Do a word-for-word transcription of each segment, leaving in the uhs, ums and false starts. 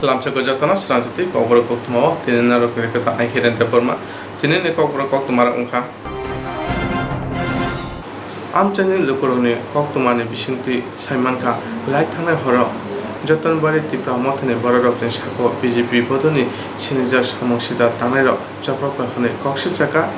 Lamchakgo jotono sranjiti kokborok koktwmao tini narwkni rwkhe tang ai Hiren Debbarma. Tinini kokborok koktwmarok wngkha. Amchaini lukurokni koktwmani bisingtwi saimankha, lai thangnai horo Jotonbari Tipra Mothani bororokni sakao B J P bodolni sinijak samung sida tangnairok chopropkha hwnwi kok silchakha.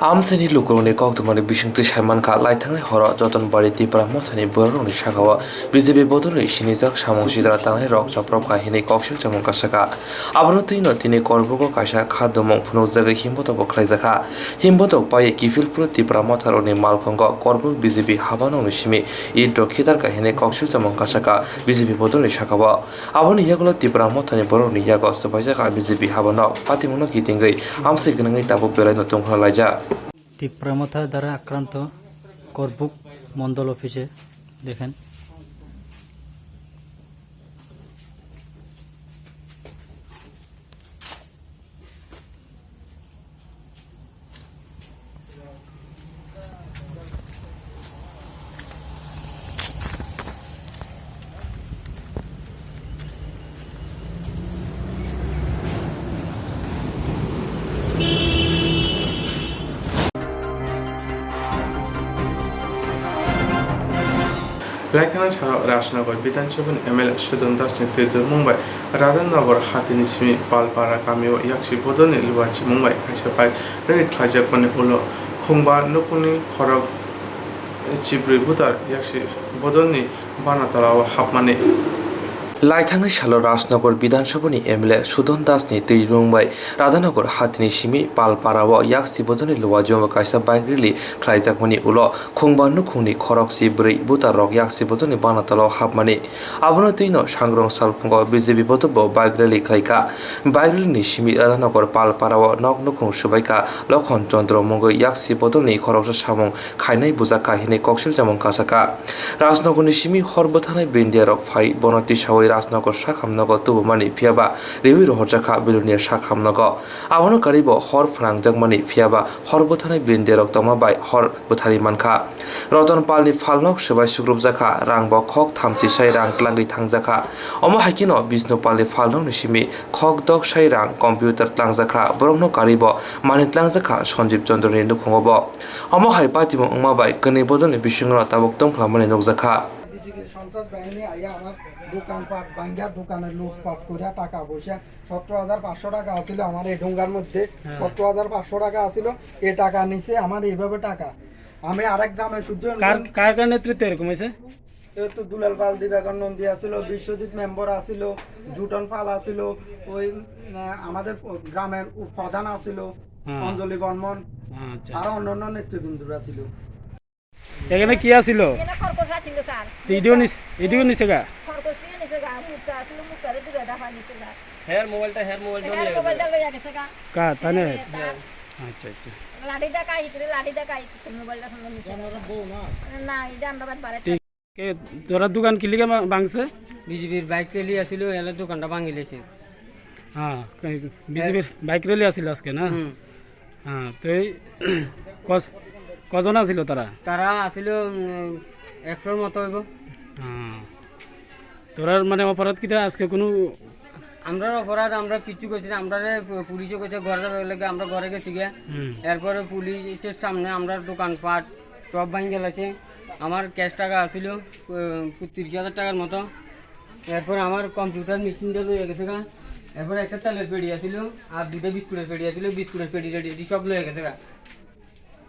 Amchaini lukurokni koktwmani bisingtwi saimankha, lai thangnai horo Jotonbari Tipra Mothani bororokni sakao B J P bodolni sinijak samung sida tangnairok chopropkha hwnwi kok silchakmung kasakha. Abono twino tini Korbugo kaisa kha dumung phunukjagwi himbotok bo khlaijakha. Himbotok paiwi kiphilphuru Tipra Motharokni malkhongo Korbuk B J P habanokni simi itrok khitarkha hwnwi kok silchakmung kasakha B J P bodolni sakao. Aboni yagulo Tipra Mothani borokni yago swpaijakha B J P habanok. Patimungno kitingwi amsai gwnangwi tabuk belaino tongphla laijak. Tipra Motha দ্বারা আক্রান্ত করবুক মণ্ডল অফিসে দেখেন। Laithana salo Rajnagar Bidhan Sabhani M L A Sudon Das ni twi dwrwngmung bai Radhanagar hatini simi Palpara kamio yaksi bodolni luachimung bai kaisa bike rally khlaijakmani ulo khungba nukhungni khorok chibrwi buthar yaksi bodolni bana tolao hapmani. Laithangni salo Rajnagar Bidhan Sabhani M L A Sudon Das ni twi dwrwngmung bai Radhanagar hatini simi Palparao yaksi bodolni luachimung bai kaisa bike rally khlaijakmani ulo khungba nukhungni khorok chibrwi buthar rok yaksi bodolni bana tolao hapmani. Abono twino sangrong salphungo B J P bodol bo bike rally khlaikha. Bike rally ni simi Radhanagar Palparao nok nukhung swbaikha Lokhon Chandra mungwi yaksi bodolni khoroksa samung khainai bujakha hwnwi kok silchakmung kasakha. Rajnagarni simi hor bwtharnai brindia rok phai bono tisawi Rajnagar sakhamnogo tubumani phiyaba riwi rohorjakha Bilonia sakhamnogo. Abono karibo hor phnangjakmani phiyaba hor bwtharnai brindia rok tongma bai hor bwtharwi mankha. Roton Palni phalnok swbai sukrupjakha, rangbo khok thamchi sai rang tlangwi thangjakha. Omo hai kheno Bishnu Palni phalnokni simi khok dok sai rang computer tlangjakha, borokno karibo manwi tlangjakha Sanjib Chandra ni nukhungo bo. Omo hai patimung wngma bai kwnwi bodolni bisingo tabuk tongphlamani nukjakha. বিজেপির সন্ত্রাস বাহিনী আইয়া আমার দোকানপাট ভাঙ্গা, দোকানে লুটপাট করিয়া টাকা পয়সা সতেরো হাজার পাঁচশো টাকা আছিল আমার এই ডোঙ্গার মধ্যে। হ্যাঁ। সতেরো হাজার পাঁচশো টাকা আছিল, এ টাকা নিছে আমার এইভাবে টাকা। আমি আরেক গ্রামে সূর্য কার, কার কার নেতৃত্বে এরকম হয়েছে? এ তো দুলাল পাল, দিবাকর নন্দী আছিল, বিশ্বজিৎ মেম্বার আছিল, জুটন পাল আছিল, ওই, আহ, আমাদের গ্রামের উপ-, প্রধান আছিল, হ্যাঁ। অঞ্জলি বর্মন, আচ্ছা। আরো অন্যান্য নেতৃবৃন্দরা ছিল। এখানে কি আছিল? এখানে খরগোশ আছিল, স্যার। তো ইডিও নিস-, ইডিও নিছে গা? খরগোশ নিয়ে নিছে গা, মুক্তা আছিল, মুক্তারে দূরে দেখা নিছে গা। হের মোবাইলটা, হের মোবাইলটা হের নিয়ে গেছে। মোবাইলটা লইয়া গেছে গা। কা, তানে? এ, তার। আচ্ছা, আচ্ছা। লাঠি দেখা আইছে, লাঠি দেখা আইছে, মোবাইলটা সঙ্গে নিছে। না, এটা আমরা বাদ বাড়াই। ঠিক। এ, তোরা দোকান কিলিকে মা-, ভাঙছে? বিজেপির বাইক র্যালি আছিল, এলে দোকানটা ভাঙি লেছে। হ্যাঁ, এই বিজেপির বাইক র্যালি আছিল আজকে, না? হুম। হ্যাঁ, তো এই কস-, কজন আছিল তারা? তারা আছিল, উম, একশোর মতো হইব। হ্যাঁ। তোরার মানে অপরাধ কিতা আজকে কোনো? আমরার অপরাধ, আমরা কিচ্ছু করছি না, আমরা পুলিশে কইছে ঘরে যাবে লাগে, আমরা ঘরে গেছি গিয়া। হুম। এরপরে পুলিশের সামনে আমরা দোকানপাট সব ভাঙি গেলেছে। আমার ক্যাশ টাকা আছিল, উম, তিরিশ হাজার টাকার মতো। এরপর আমার কম্পিউটার মেশিনটা লইয়া গেছে গা। এরপর একটা তেলের পেটি আছিল, আর দুইটা বিস্কুটের পেটি আছিল, বিস্কুটের পেটি টেটি সব লইয়া গেছে গা।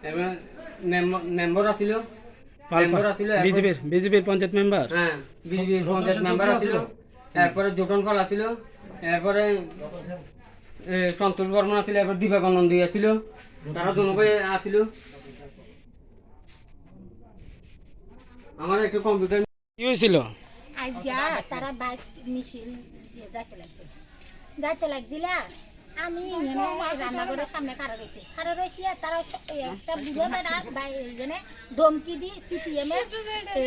এবার মেম্ব-, মেম্বার আছিল, পাল-, মেম্বার আছিল, এরপর বিজেপির, বিজেপির পঞ্চায়েত মেম্বার? হ্যাঁ, বিজেপির পঞ্চায়েত মেম্বার আছিল, এরপরে জোটন পাল আছিল, এরপরে, এ, সন্তোষ বর্মন আছিল, এরপর দিবাকর নন্দী আছিল, তারা দুনো ভাই আছিল। আমার একটা কম্পিউটার কি হয়েছিল? আজকে তারা বাইক মিছিল দিয়ে যাইতে লাগছিল, যাইতে লাগছিল। আমি এখানে রান্নাঘরের সামনে খাড়া রয়েছি, খাড়া রয়েছি। আর তারা স-, এই একটা বুড়ো বেটা বাই-, এখানে ধমকি দি সিপিএম এর, এ,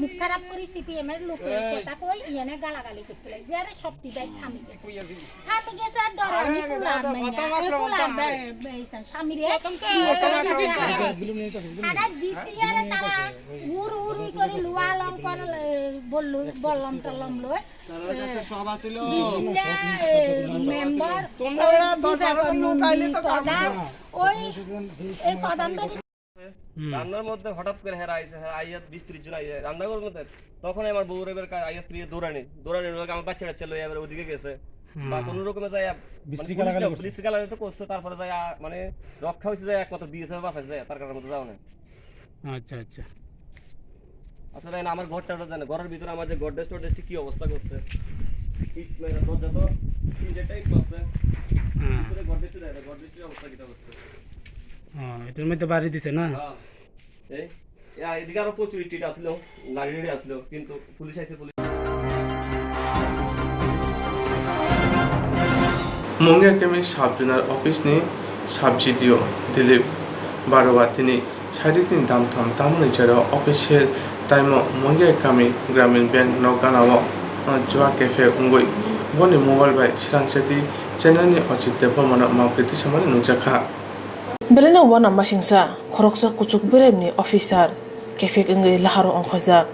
মুখ খারাপ করি সিপিএম এর লোকের কথা কই এখানে গালাগালি করতে লাগছে। আরে সব টিবাই থামি গেছে, থামি গেছে। আর ডরে আমি কুলার মাইয়া, এ কুলার বে-, বে-, এটা স্বামীরে আরে দিছি। আরে তারা উড় উড়ি করে লুয়া লঙ্কর, এ, বললু, বললাম টললাম লই। তার কাছে সব আছিল। বিশিংগা, এ, মেম্বার, তোমরা ওরা ওই দশ বারো জন লোক আইলে তো কাম প্রধান, হবে। ওই, এই প্রধান বাড়ি। হুম। রান্নার মধ্যে হঠাৎ করে হেরা আইছে, হেরা আইয়া বিশ ত্রিশ জন আইয়া রান্নাঘরের মধ্যে। তখন আমার বউর এবার কা-, আইয়া স্ত্রী দৌড়ানি, দৌড়ানি লোক আমার বাচ্চা টাচ্চা লইয়া এবার ওদিকে গেছে। হুম। বা কোনো রকমে যায়, মানে, বিশৃঙ্খলা পুলিশ না, গালাগালি করছে। পুলিশ গালাগালি তো করছে, তারপরে যায়, আ, মানে, রক্ষা হয়েছে যায় একমাত্র বিএসএফ বাঁচাইছে যায়, তার কারণে মতো যাও না। আচ্ছা, আচ্ছা। আচ্ছা, দেখেন, আমার ঘরটা ওটা জানে, ঘরের ভিতরে আমার যে গডরেজ টডরেজ কি অবস্থা করছে, কি, মানে, দরজা তো তিন চারটা ইট মারছে। হ্যাঁ। ভিতরে গডরেজটা দেখেন, গডরেজটার অবস্থা কিটা করছে। ও, এটার মধ্যে বাড়ি দিছে না? হ্যাঁ। এই, ইয়া, এদিকে আরো প্রচুর ইট টিট আসলো, লাড়ি টাড়ি আসলো, কিন্তু পুলিশ আইছে, police. Mungia kami sub zonal office ni sub G D O Dilip Baruah tini sairik ni damtham tamoni jora official time o Mungia kami Gramin Bank nok gana o jua cafe wngwi boni mobile bai srangchati channel ni Ajit Debbarma no mangpili tisamani nukjakha. Belai no uanama singsa, khoroksa kuchuk beremni officer kephek wngwi laharo ongkhorjak.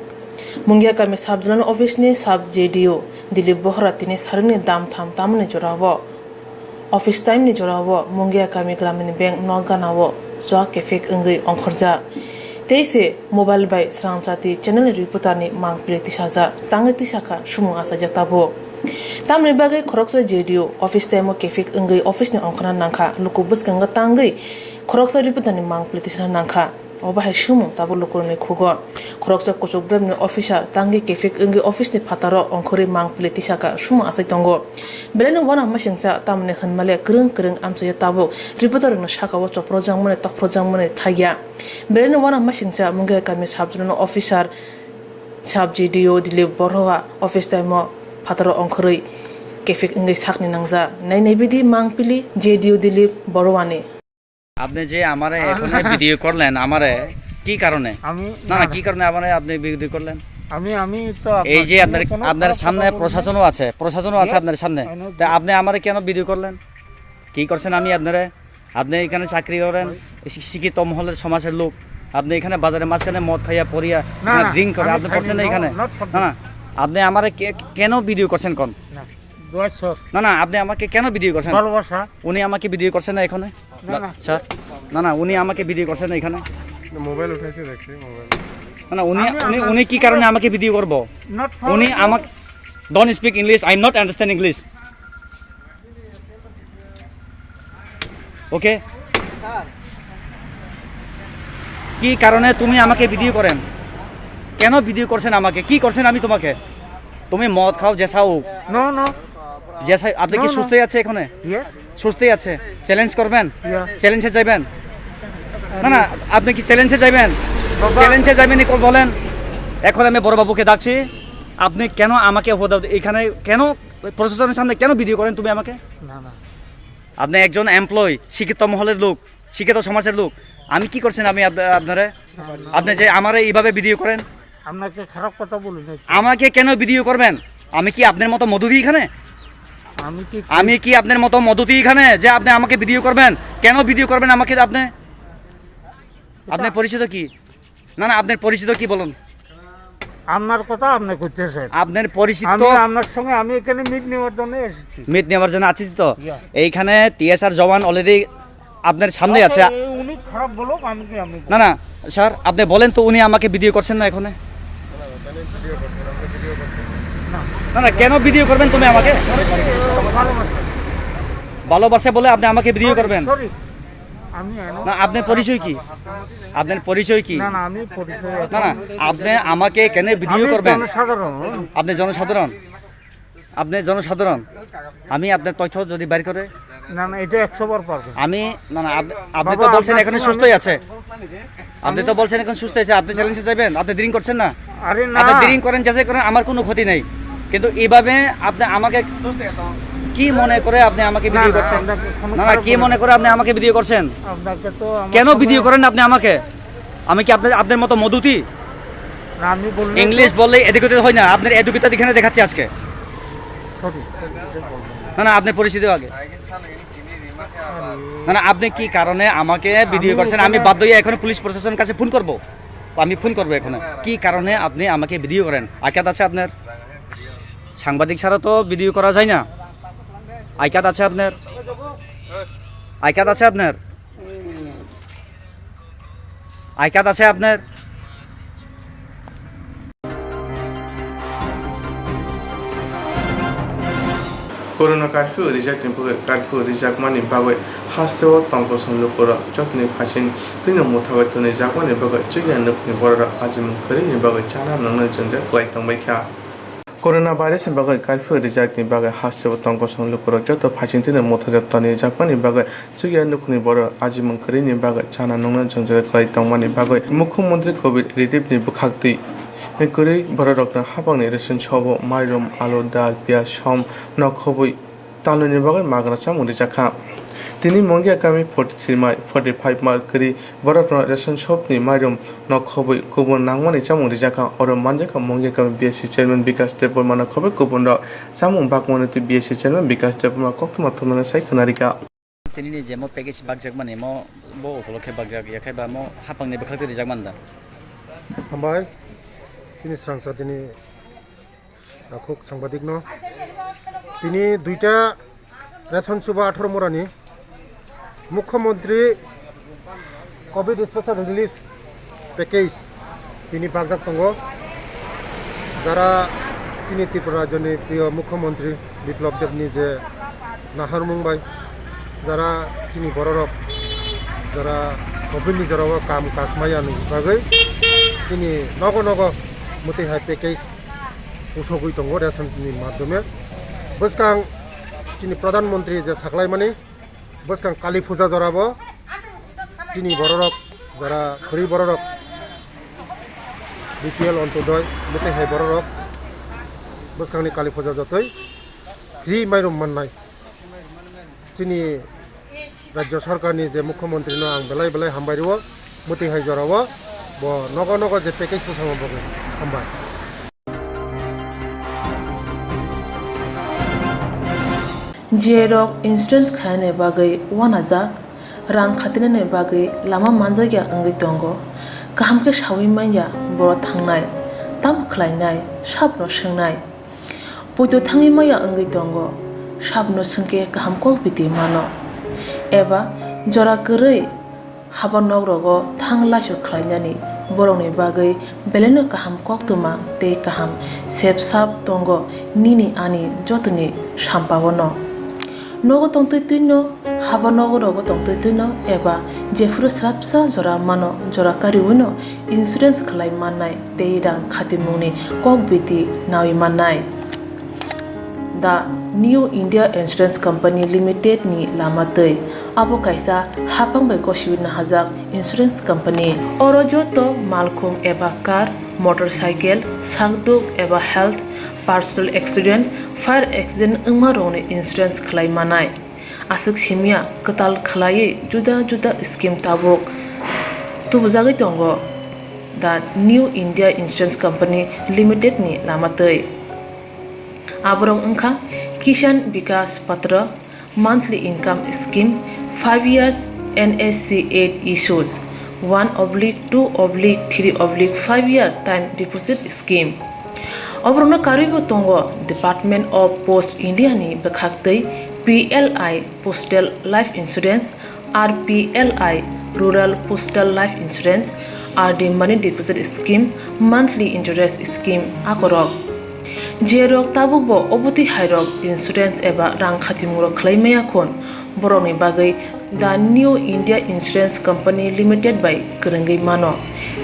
Mungia kami sub zonal office ni sub J D O Dilip Bohra tini sarikni dam tham tamni jorao, office time ni jorao Mungia kami Gramin Bank nok gana o chua kephek wngwi ongkhorjak. Tei se mobile bai srangchati channel ni reporter ni mangpili tisajak, tangwi tisakha sumung achaijak tabuk. Tamni bagwi khoroksa J D O office time o kephek wngwi office ni ongkhorna nangkha, luku bwskango tangwi khoroksa reporter ni mangpili tisana nangkha. Obo hai sumung tabuk lukurokni khugo. Khoroksa kuchuk bremni officer tangwi kephek wngwi office ni phataro ongkhorwi mangpili tisakha sumung achai tongo. Belai no uanama singsa tamni hwnmale kwrwng kwrwng amchaio tabuk reporter rokni sakao chopropjakmani tokphrokjakmani thakya. Belai no uanama singsa Mungia kami sub zonal officer sub J D O Dilip Baruah office time o phataro ongkhorwi kephek wngwi sakni nangja. Nai nai bidi mangpili J D O Dilip Baruah ni. আপনি যে আমারে এখন ভিডিও করলেন, আমারে কি কারণে? আমি না, না, না। কি কারণে আমারে আপনি ভিডিও করলেন? আমি, আমি তো এই যে আপনার, আপনার সামনে প্রশাসনও আছে, প্রশাসনও আছে আপনার সামনে। তা আপনি আমারে কেন ভিডিও করলেন? কি করছেন আমি আপনারে? আপনি এখানে চাকরি করেন, শি-, শিক্ষিত মহলের সমাজের লোক। আপনি এখানে বাজারে মাঝখানে মদ খাইয়া পড়িয়া না, এখানে না, ড্রিঙ্ক করে, আমি আপনি খাইনি, করছেন না এখানে? Not for না, না, আপনি আমারে কে-, কেন ভিডিও করছেন কোন? না, দোয়া স্যার। না, না, আপনি আমাকে কেন ভিডিও করছেন? ভালোবাসা। উনি আমাকে ভিডিও করছেন না এখানে? না, না, না। স্যার, না, না, উনি আমাকে ভিডিও করছেন না এখানে। মোবাইল উঠাইছে দেখছি, মোবাইল। না, না, উনি, আমি উনি, আমার উনি কি কারণে আমাকে ভিডিও করবো? Not for উনি আমাকে, don't speak English, I am not understand English. ওকে? কি কারণে তুমি আমাকে ভিডিও করেন? কেন ভিডিও করছেন আমাকে? কি করছেন আমি তোমাকে? তুমি মদ খাও, যেসা হোক। No, no. যেসা, আপনি কি সুস্থই আছে এখানে? Yes. সুস্থই আছে? চ্যালেঞ্জ করবেন? Yeah. চ্যালেঞ্জে যাবেন? না, না, আপনি কি চ্যালেঞ্জে যাবেন? বাবা। চ্যালেঞ্জে যাবেন, বলেন। এখন আমি বড় বাবুকে ডাকছি। আপনি কেন আমাকে হুদা-, এখানে কেন প্রশাসনের সামনে কেন ভিডিও করেন তুমি আমাকে? না, না। আপনি একজন এমপ্লয়ি, শিক্ষিত মহলের লোক, শিক্ষিত সমাজের লোক। আমি কি করছেন আমি আপ-, আপনারে? না, না। আপনি যে আমারে এইভাবে ভিডিও করেন? আপনাকে খারাপ কথা বলি নাই। আমাকে কেন ভিডিও করবেন? আমি কি আপনার মতো মদুদি এখানে? আমি কি আমি কি আপনার মতো মদুদি এখানে যে আপনি আমাকে ভিডিও করবেন? কেন ভিডিও করবেন আমাকে আপনি? আপনার পরিচিত কি? না, না, আপনার পরিচিত কি বলুন? আপনার কথা আপনি করতেছেন। আপনার পরিচিত আমি আপনার সঙ্গে, আমি এখানে মিট নেওয়ার জন্য এসেছি। মিট নেওয়ার জন্য আছিস তো? ইয়া। এইখানে টিএসআর জওয়ান অলরেডি আপনার সামনে আছে। আচ্ছা, এ, উনি খারাপ বলুক, আমি কি, আমি না, না, স্যার, আপনি বলেন তো, উনি আমাকে ভিডিও করছেন না এখানে? না। না, না, কেন ভিডিও করবেন তুমি আমাকে? ভালোবাসা। ভালোবাসা বলে আপনি আমাকে ভিডিও করবেন? সরি। আমি এনো- না, আপনার পরিচয় কি? আপনার পরিচয় কি? না, না, আমি পরিচয় না, না, আপনি আমাকে কেন ভিডিও আমি করবেন? জনসাধারণ। আপনি জনসাধারণ? আপনি জনসাধারণ? আমি আপনার তথ্য যদি বের করে না, না, এটা একশো বার পারবেন। আমি, না, না, আপ-, আপনি বাবা, তো বলছেন আপনার এখানে সঙ্গে সুস্থই আমি আছে। আপনি তো বলছেন এখন সুস্থ আছে, আপনি চ্যালেঞ্জে যাবেন, আপনি ড্রিঙ্ক করছেন না? আরে না। আপনি ড্রিঙ্ক করেন, যাচাই করেন, আমার কোনো ক্ষতি নেই, কিন্তু এইভাবে আপনি আমাকে কি মনে করে আপনি আমাকে না, ভিডিও না, করছেন? আপনাকে কোনো না, না, খারাপ কি মনে মনে করে আপনি আমাকে ভিডিও করছেন? আপনাকে তো আমার কেন সঙ্গে ভিডিও করেন আপনি আমাকে? আমি কি আপনার, আপনার মতো মদুতি? না, আমি বললে ইংলিশ তো বললে এডুকেটেড হয় না, আপনার এডুকেটেড এখানে দেখাচ্ছি আজকে। সরি। না, না, আপনি পরিচিত আগে। না, না, আপনি কি কারণে আমাকে ভিডিও আমি করছেন? আমি এখানে বাধ্য হয়ে এখন পুলিশ প্রশাসনের কাছে ফোন করব। আমি ফোন করবো এখন। কি কারণে আপনি আমাকে ভিডিও করেন? আইকাত আছে আপনার? সাংবাদিক ছাড়া তো ভিডিও করা যায় না। আইকাত আছে আপনার? আইকাত আছে আপনার? আইকাত আছে আপনার? Corona curfew rijakni bagwi, curfew rijakmani bagwi hasteo tongkosong lukurok jotoni phaising twino muthagwi tonijakmani bagwi chukya nukni bororok ajimung kwrwini bagwi chana nwngnai jwngjal kwlai tongbaikha. Corona virus ni bagwi curfew rijakni bagwi hasteo tongkosong lukurok joto phaising twino muthajak tonijakmani bagwi chukya nukni bororok ajimung kwrwini bagwi chana nwngnai jwngjal kwlai tongmani bagwi Mukhyamantri Covid Relief ni bwkhaktwi kwrwi bororokno hapangni ration shop o mairum, alu, dal, piyaj, som nok khobwi talnwini bagwi magra chamung rijakha. Tini Mongia kami forty three mai forty five mai kwrwi borokno ration shop ni mairum nok khobwi kubun nangmani chamung rijakha. Oro manjakha Mongia kami B S C chairman Bikas Debbarma nok khobwi kubunrok chamung bakmani twi B S C chairman Bikas Debbarma koktwma thumnani sai khwnarikha. Tini ni je mo package bakjakmani mo bo upolokhe bakjak ya khai ba mo hapangni bwkhak twi rijakmani da? Hambai, tini srangsa tini takhuk sangbadik no. Tini duita ration chuba atharo morani Mukhyamantri Covid Special Relief Package tini bakjak tongo. Jara chini Tripura rajyoni priyo Mukhyamantri Biplab Debni je naharmung bai jara chini bororok jara Covid ni jorao kam kasmaya ni bagwi chini nogo nogo mwtwi hai package pusogwi tongo ration ni madhyome. Bwskang chini Pradhan Mantri je saklaimani bwskang Kali Puja jorabo chini bororok jara khuri bororok B P L Antyodoi mwtwi hai bororok bwskangni Kali Puja jotoi free mairum mannai. Chini Rajya Sarkarni je Mukhyamantri no ang belai belai hambai rwo, mwtwi hai jorao bo nogo nogo je package bwsamo bagwi hambai. Jerok insurance khainani bagwi uanajak, rang khatinani bagwi lama manjakya wngwi tongo. Kaham khe saui manya borok thangnai, tamo khlainai, sabno swngnai. Poito thangwi maya wngwi tongo, sabno swngkhe kaham kok biti mano. Eba jora kwrwi haba nok rogo thang laisu khlainani borokni bagwi belaino kaham koktwma tei kaham sep sap tongo nini ani jotoni sampao no. Nogo tongtwi twino, haba nogo rogo tongtwi twino eba jephuru swrapsa jora mano jora kariwino insurance khlai mannai tei rang khatimungni kok biti naui mannai. The New India Insurance Company Limited ni lama twi. Abo kaisa hapang bai gosiwi nahajak insurance company. Oro joto malkhung eba car, motorcycle, sakduk eba health, personal accident, fire accident wngma rokni insurance khlai manai. Aswk simya kwtal khlaiwi juda juda scheme tabuk tubujagwi tongo The New India Insurance Company Limited ni lama twi. Aborok wngkha Kisan Vikas Patra, monthly income scheme, five years N S C eight issues, one oblique two oblique three oblique five year time deposit scheme. Oborokno karwibo tongo Department of Post India ni bwkhaktwi P L I Postal Life Insurance, R P L I Rural Postal Life Insurance, R D Money Deposit Scheme, Monthly Interest Scheme akorok. Jerok tabukbo obotwi hairok insurance eba rang khatimungrok khlai maya khun, borokni bagwi The New India Insurance Company Limited bai kwrwngwi mano.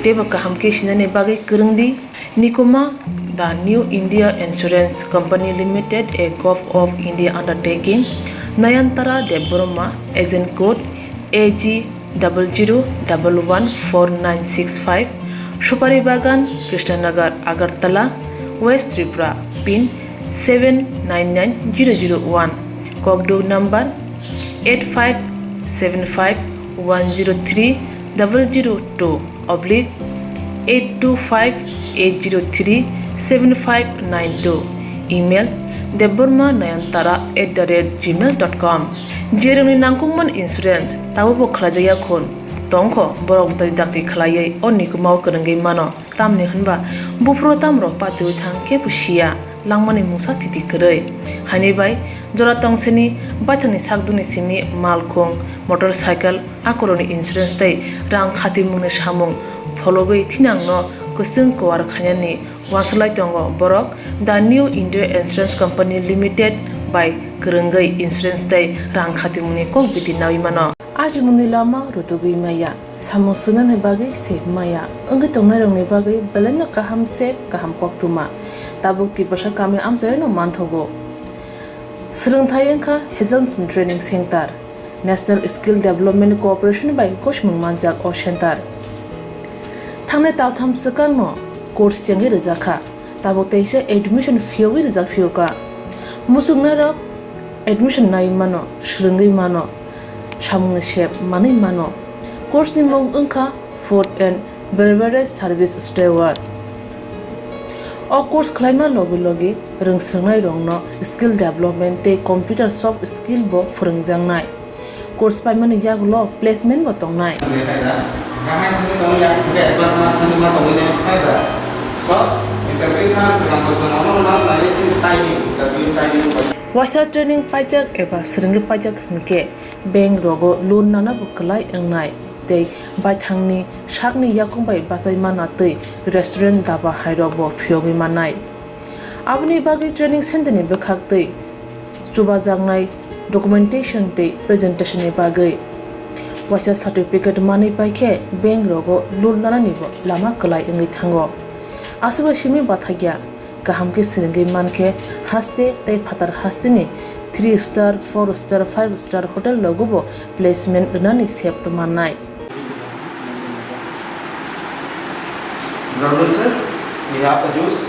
Teibo kaham khe sinani bagwi kwrwng di. Nikuma, The New India Insurance Company Limited, a Govt of India undertaking, Nayantara Debbarma, agent code A G double zero double one four nine six five, Supari Bagan, Krishnanagar, Agartala, West Tripura, pin seven nine nine zero zero one, kokduk number eight five seven five one zero three double zero two oblique eight two five eight zero three seven five nine two, email debbarma nayantara at the rate gmail dot com. Jerokni nangkukmani insurance tabukbo khlaijakya khun, Tongkho borok dakti dakti khlaiwi o nikumao kwrwngwi mano, tamni hwnba buphuru tamrok patiwi thang kebo siya langmani mungsa thiti kwrwi. Haini bai jora tongsini baithangni sakdukni simi malkhung, motorcycle, akorokni insurance tei rang khatimungni samung phologwi thinangno kwchwng kwar khainani wanswlai tongo borok The New India Insurance Company Limited bai kwrwngwi insurance tei rang khatimungni kok biti naui mano. Ajimungni lama rutugwi maya, samung swngnani bagwi sep maya, wngwi tongnairokni bagwi belaino kaham sep, kaham koktwma. Tabuk Tiprasa kami amchaino manthogo. Swrwngthai wngkha Hazelson Training Center, National Skill Development Corporation bai gosimung manjak o center. Thangnai taltham swkangno course chengwi rwjakha. Tabuk teisa admission phiyogwi rijak phiyokha. Muchungnairok admission nai mano, swrwngwi mano, samungni sep manwi mano. Course ni mung wngkha Food and Beverage Service Steward. O course khlaima logi logi rwng swrwngnairokno skill development tei computer soft skill bo phwrwngjaknai. Course paimani yagulo placement bo tongnai. Waisa training paijak eba swrwngwi paijak hwnkhe bank rogo loan nana bo kwlai wngnai tei baithangni sakni yakung bai bachai mana tei restaurant daba hairok bo phiyogwi mannai. Aboni bagwi training center ni bwkhak tei chubajaknai documentation tei presentation ni bagwi waisa certificate manwi paikhe bank rogo loan nanani bo lama kwlai wngwi thango. Aswkbai simi bathakya kaham khe swrwngwi mankhe haste tei phatar hasteni three star, four star, five star hotel rogo bo placement rwnani sep to mannai. Brother sir, we have a juice.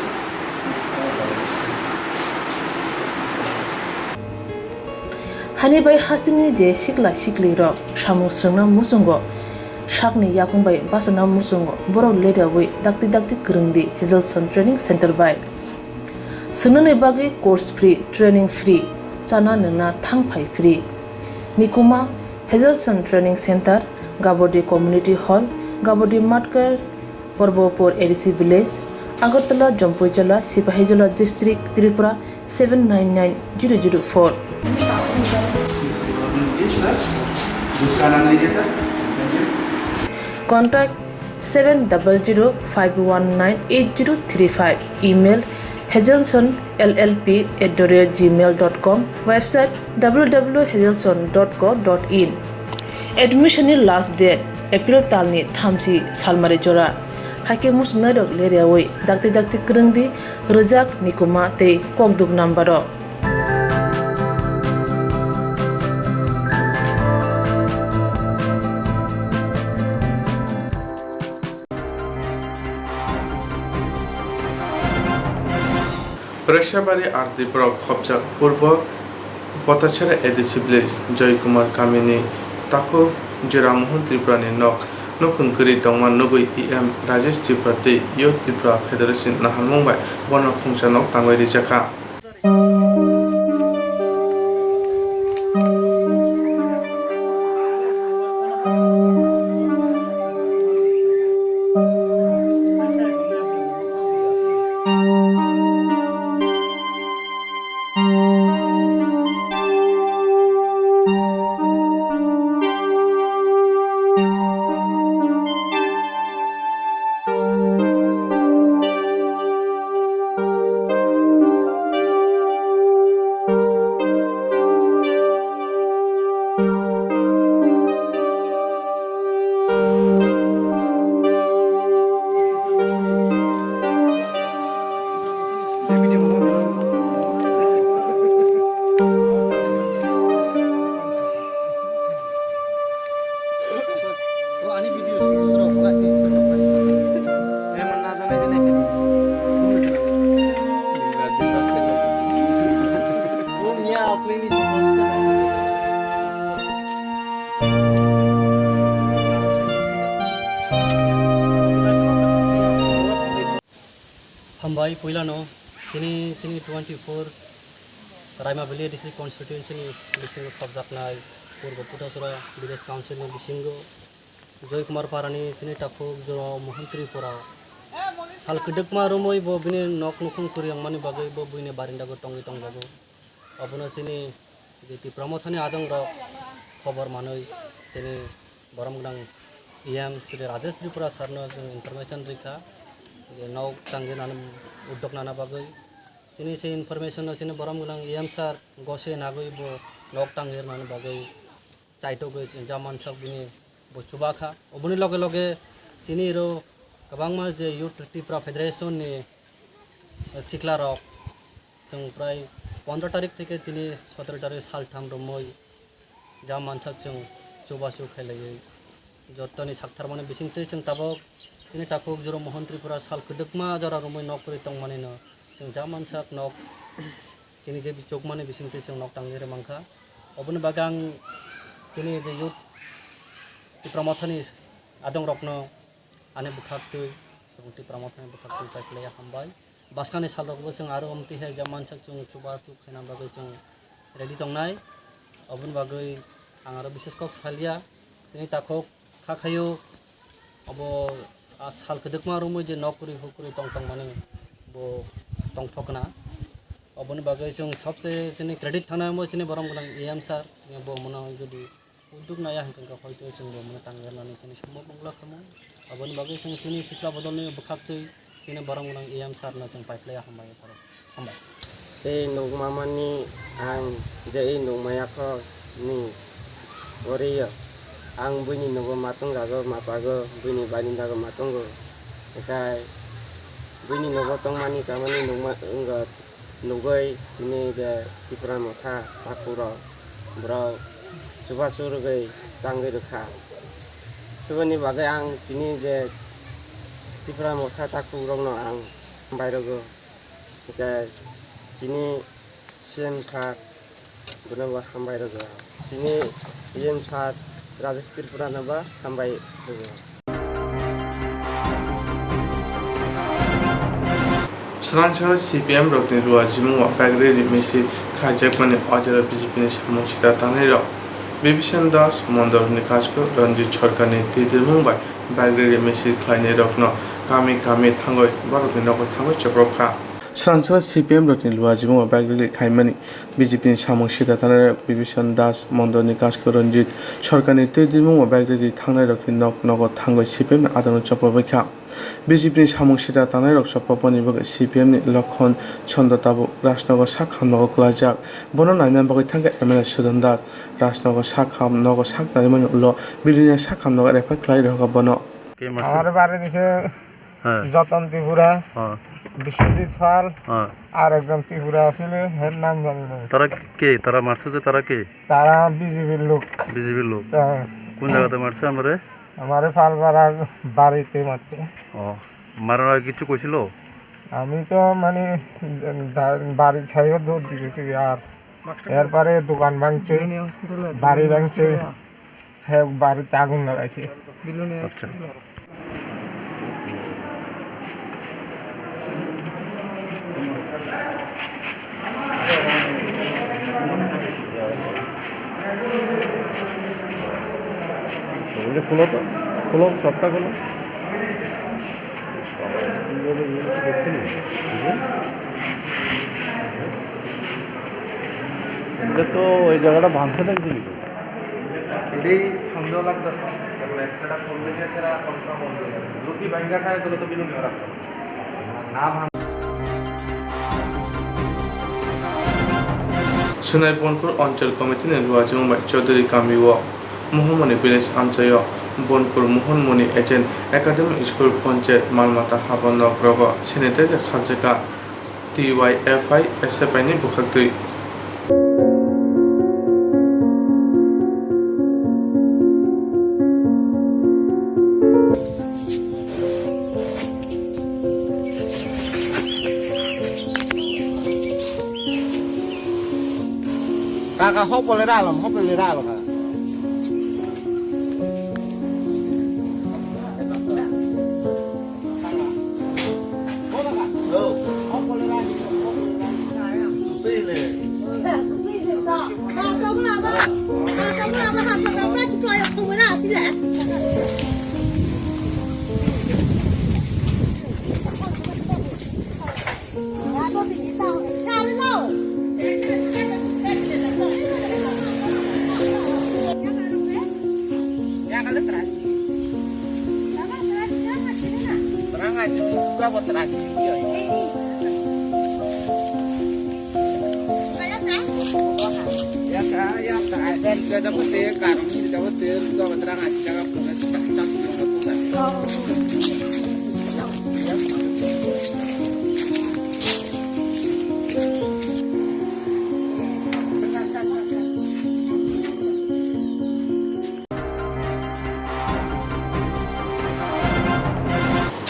Hani bai hasteni je sikla sikli rok samung swrwngna muchungo, sakni yakung bai bachana muchungo, borok leriawi dakti dakti kwrwngdi Hazelson Training Center bai. Swngnani bagwi course free, training free, chana nwngna thang phai free. Nikuma Hazelson Training Center, Gabodi Community Hall, Gabodi Matkar, Porbopur A D C Village, Agartala, Jampuijala, Sipahijola District, Tripura seven nine nine zero zero four. Contact seven double zero five one nine eight zero three five. Email hazelson L L P at the rate gmail dot com. Website W W W hazelson dot co dot in. Admission ni last date April talni thamchi salmari jora. Haikhe muchungnairok leriawi dakti dakti kwrwngdi rwjak nikuma tei kokduk number o. Reshabari R D block khopjak Purbo Potachera A D C village Joy Kumar kamini takhuk Jira Mohan Tripurani nok nukhung kwrwi tongma nugwi E M Rajesh Tripura tei Youth Tripura Federation naharmung bai bono khungsa nok tangwi rijakha. Hambai, puilano tini chini twenty four Raima Valley District Constituency ni bisingo khopjaknai Purbo Kuthasura Village Council ni bisingo Joy Kumar Parani chini takhuk Jora Mohan Tripura sal kwdwkma romwi bo bini nok nukhung kwrwi wngmani bagwi bo buini barindago tongwi tongjago. Obono chini je Tipra Mothani adongrok khobor manwi chini borom gwnang E M Shri Rajesh Tripura sarno chwng information rikha je nok tangwi nana uddog nana bagwi. Chini se information no chini borom gwnang E M sir gose nagwi bo nok tangwi rwnani bagwi chaitogwi chini jamansak bini bo chuba kha. Oboni loge loge chini ro kwbangma je Youth Tipra Federation ni sikla rok chwng prai pondro tarik theke tini sotoro tarik saltham romwi jamansak chwng chubachu khailaiwi jottoni saktharmani bisingtwi chwng tabok chini takhuk Jora Mohan Tripura sal kwdwkma jora romwi nok kwrwi tongmani no chwng jamansak nok chini je bichukmani bisingtwi chwng nok tangwi rwmang kha. Oboni bagwi ang chini je Youth Tipra Mothani adongrokno ani bwkhaktwi, chwng Tipra Mothani bwkhaktwi pai khlaiya hambai. Bwskangni salrokbo chwng aro omtwi hai jamansak chwng chubachu khaina bagwi chwng ready tongnai. Oboni bagwi ang aro bises kok salia. Chini takhuk kha khaio, obo a sal kwdwkma romwi je nok kwrwi huk kwrwi tong tongmani bo tongthokna. Oboni bagwi chwng sabse chini credit thangnai omo chini borom gwnang E M sir, bo mano jodi uddog naya hwnkhe hoito chwng bo mano tangwi rwnani chini sombok wngla khamu. Aboni bagwi chwng chini sikla bodolni bwkhaktwi chini borom gwnang E M sir no chwng pai khlaiya hambai. Hambai. Tei nukmamani ang je i nukmaya kho ni ori yo. Ang buini nogo ma tongjago, ma chago, buini barindago ma tongo. Ekai buini nogo tongmani chamani nukma wngkha, nugwi chini je Tipra Motha takhuk rok borok chubachu rwgwi tangwi rwkha. Chuboni bagwi ang chini je Tipra Motha takhuk rokno ang hambai rwgo. Hwnkhe chini C M sir bono bo hambai rwgo. Chini E M sir Rajesh Tripura no bo hambai rwgo. Swrangsa C P M rokni luajimungo bike rally misil khlaijakmani o jora B J P ni samung sita tangnairok Bibhishan Das, Mondol Nikash, Ranjit Sarkarni twi dirmung bai bike rally misil khlainairokno kami kami thangwi borokni nogo thangwi chopropkha. Swrangsa C P M rokni luajimungo bike rally khaimani B J P ni samung sita tangnairok Bibhishan Das, Mondol Nikash, Ranjit Sarkarni twi dirmung bai bike rally thangnairokni nok nogo thangwi C P M ni adongo chopropwi kha. B J P ni samung sita tangnairok chopropani bagwi C P M ni Lokhon Chondo tabuk Rajnogo sak hamnogo kwlaijak. Bono naina bagwi thangkha M L A Sudan Das. Rajnogo sak ham nogo sak narimani ulo Bilonia sak hamnogo refer khlai rwkha bono. আমার বাড়ি দিছে হ্যাঁ। যতন ত্রিপুরা, হ্যাঁ। বিশ্বজিৎ পাল, হ্যাঁ। আর একজন ত্রিপুরা ছিল, এর নাম জানি না। তারা কে? তারা মারছে যে তারা কে? তারা বিজেপির লোক। বিজেপির লোক? হ্যাঁ। কোন জায়গাতে মারছে আমারে? আমারে পালপাড়ার বাড়িতে মারছে। ও, মারার আগে কিছু কইছিল? আমি তো মানে দা-, বাড়ি খাইও দৌড় দিয়েছি আর এরপরে দোকান ভাঙছে, বাড়ি ভাঙছে। হ্যাঁ, বাড়িতে আগুন লাগাইছে। আচ্ছা। এটা খোলো তো, খোলো, সবটা খোলো। এটা তো ওই জায়গাটা ভাঙছে না কিছু কিছু। এটাই সন্দেহ লাগতেছে, কারণ একটা ফোন দিয়ে তারা কনফার্ম হয়ে যাবে। যদি ভাঙ্গা খায়, তাহলে তো বিলুনি রাখতে হবে। না ভাঙ- Sunai Bonkur Onchol Committee ni luajimungo bai Chaudhary Kami o Mohamoni Village amchaio Bonkur Mohamoni Agent Academy School Ponchayat malmata habo nok rogo sanitizer sajwkha. T Y F I S F I ni bwkhaktwi. Kaka hopole ralom, hopole ralo kaka.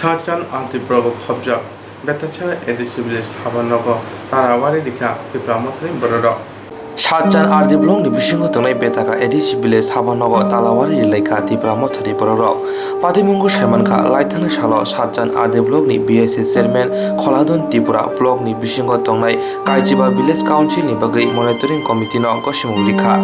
Charjan R D block o khobjak Betachara A D C village habanogo tarawari rikha Tipra Mothani bororok. Satchan R D block ni bisingo tongnai Betaka A D C village habanogo talawari rilaikha Tipra Mothani bororok. Patimungo saimankha, laithangni salo Satchan R D block ni B I C chairman Kholadon Tripura block ni bisingo tongnai Kaichiba Village Council ni bagwi monitoring committee no gosimung rikha.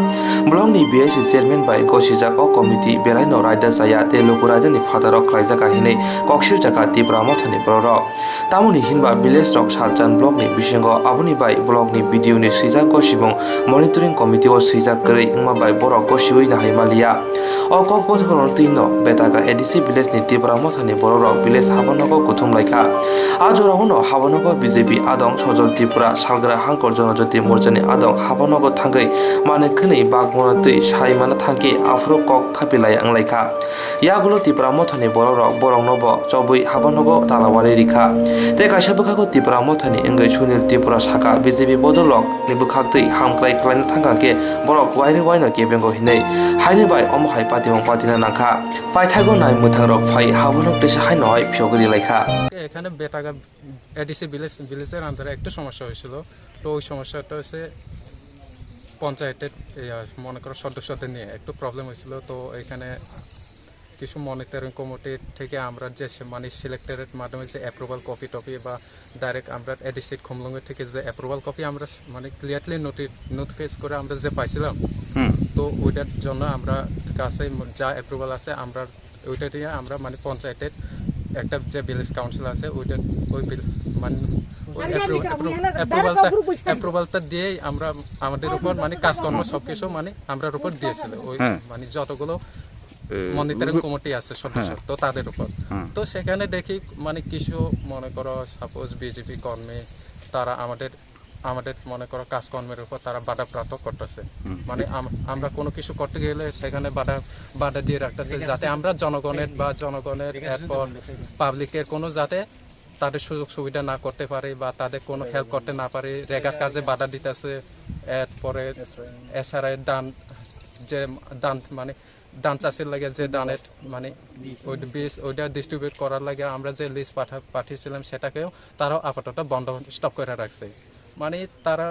Block ni B I C chairman bai gosijak o committee belaino raida chaya tei luku raida ni phataro khlaijak hinwi kok sirjakha Tipra Mothani bororok. Tamoni hinba village rok Satchan block ni bisingo aboni bai block ni B D O ni swijak gosibung monitoring committee o swijak kwrwi wngma bai borok gosiwi nahai maliya. O kok bothorno twi no Betaka A D C village ni Tipra Mothani bororok village habanogo kuthum laikha. A jorao no habanogo B J P adong Sojol Tripura salgra Hangkor Jonojoti Morchani adong habanogo thangwi manwi khwnwi bagmano twi sai mana thangkhe aphuru kok khapi laya wnglaikha. Yagulo Tipra Mothani bororok borokno bo chobwi habanogo talawari rikha. Tei kaisa bwkhago Tipra Mothani wngwi Sunil Tripura sakha B J P bodolrok ni bwkhak twi hamkrai khlaina thangkha khe borok wairi waino kebengo hinwi haini bai omo hai patimung patina nangkha. Paithago nai mwthangrok phai habonok teisa haino hai phiyogwi rilaikha. এখানে বেটাগা ADC village, ভিলেজের আন্ডারে একটু সমস্যা হয়েছিল। তো ওই সমস্যাটা হচ্ছে পঞ্চায়েতের, এই, আহ, মনে করো সদস্যদের নিয়ে একটু প্রবলেম হয়েছিল। তো এখানে কিছু মনিটরিং কমিটি থেকে আমরা যে সে-, মানে সিলেক্টরের মাধ্যমে যে অ্যাপ্রুভাল কপি টপি বা ডাইরেক্ট আমরা এডিসি খুমলুঙ্গি থেকে যে অ্যাপ্রুভাল কপি আমরা স-, মানে ক্লিয়ারলি নোটি-, নোটিফাইজ করে আমরা যে পাইছিলাম, হুম। তো ওইটার জন্য আমরা কাছে ম-, যা অ্যাপ্রুভাল আছে আমরা ওইটা দিয়ে আমরা মানে পঞ্চায়েতের একটা যে ভিলেজ কাউন্সিল আছে ওইটা ওই ভিল-, মানে ওই অ্যাপ্রু-, অ্যাপ্রু-, অ্যাপ্রুভালটা, অ্যাপ্রুভালটা দিয়েই আমরা আমাদের উপর মানে কাজকর্ম সবকিছু মানে আমরার উপর দিয়েছিল ওই হ্যাঁ। মানে যতগুলো এ, মনিটরিং রু-, কমিটি আছে সদস্য, হ্যাঁ। তো তাদের উপর। হুম। তো সেখানে দেখি মানে কিছু মনে করো সাপোজ বিজেপি কর্মী তারা আমাদের, আমাদের মনে করো কাজকর্মের উপর তারা বাধাপ্রাপ্ত করতেছে। হুম। মানে আম-, আমরা কোনো কিছু করতে গেলে সেখানে বাধা, বাধা দিয়ে রাখতেছে যাতে আমরা জনগণের বা জনগণের এরপর পাবলিকের কোনো যাতে তাদের সুযোগ সুবিধা না করতে পারে বা তাদের কোনো হেল্প করতে না পারে, রেগার কাজে বাধা দিতেছে। এরপরে এসআরআই ধান যে ধান মানে ধান চাষের লাগে যে ধানের মানে ওই বীজ ওইটা ডিস্ট্রিবিউট করার লাগে আমরা যে লিস্ট পাঠা-, পাঠিয়েছিলাম সেটাকেও তারাও আপাতত বন্ধ স্টপ করে রাখছে। মানে তারা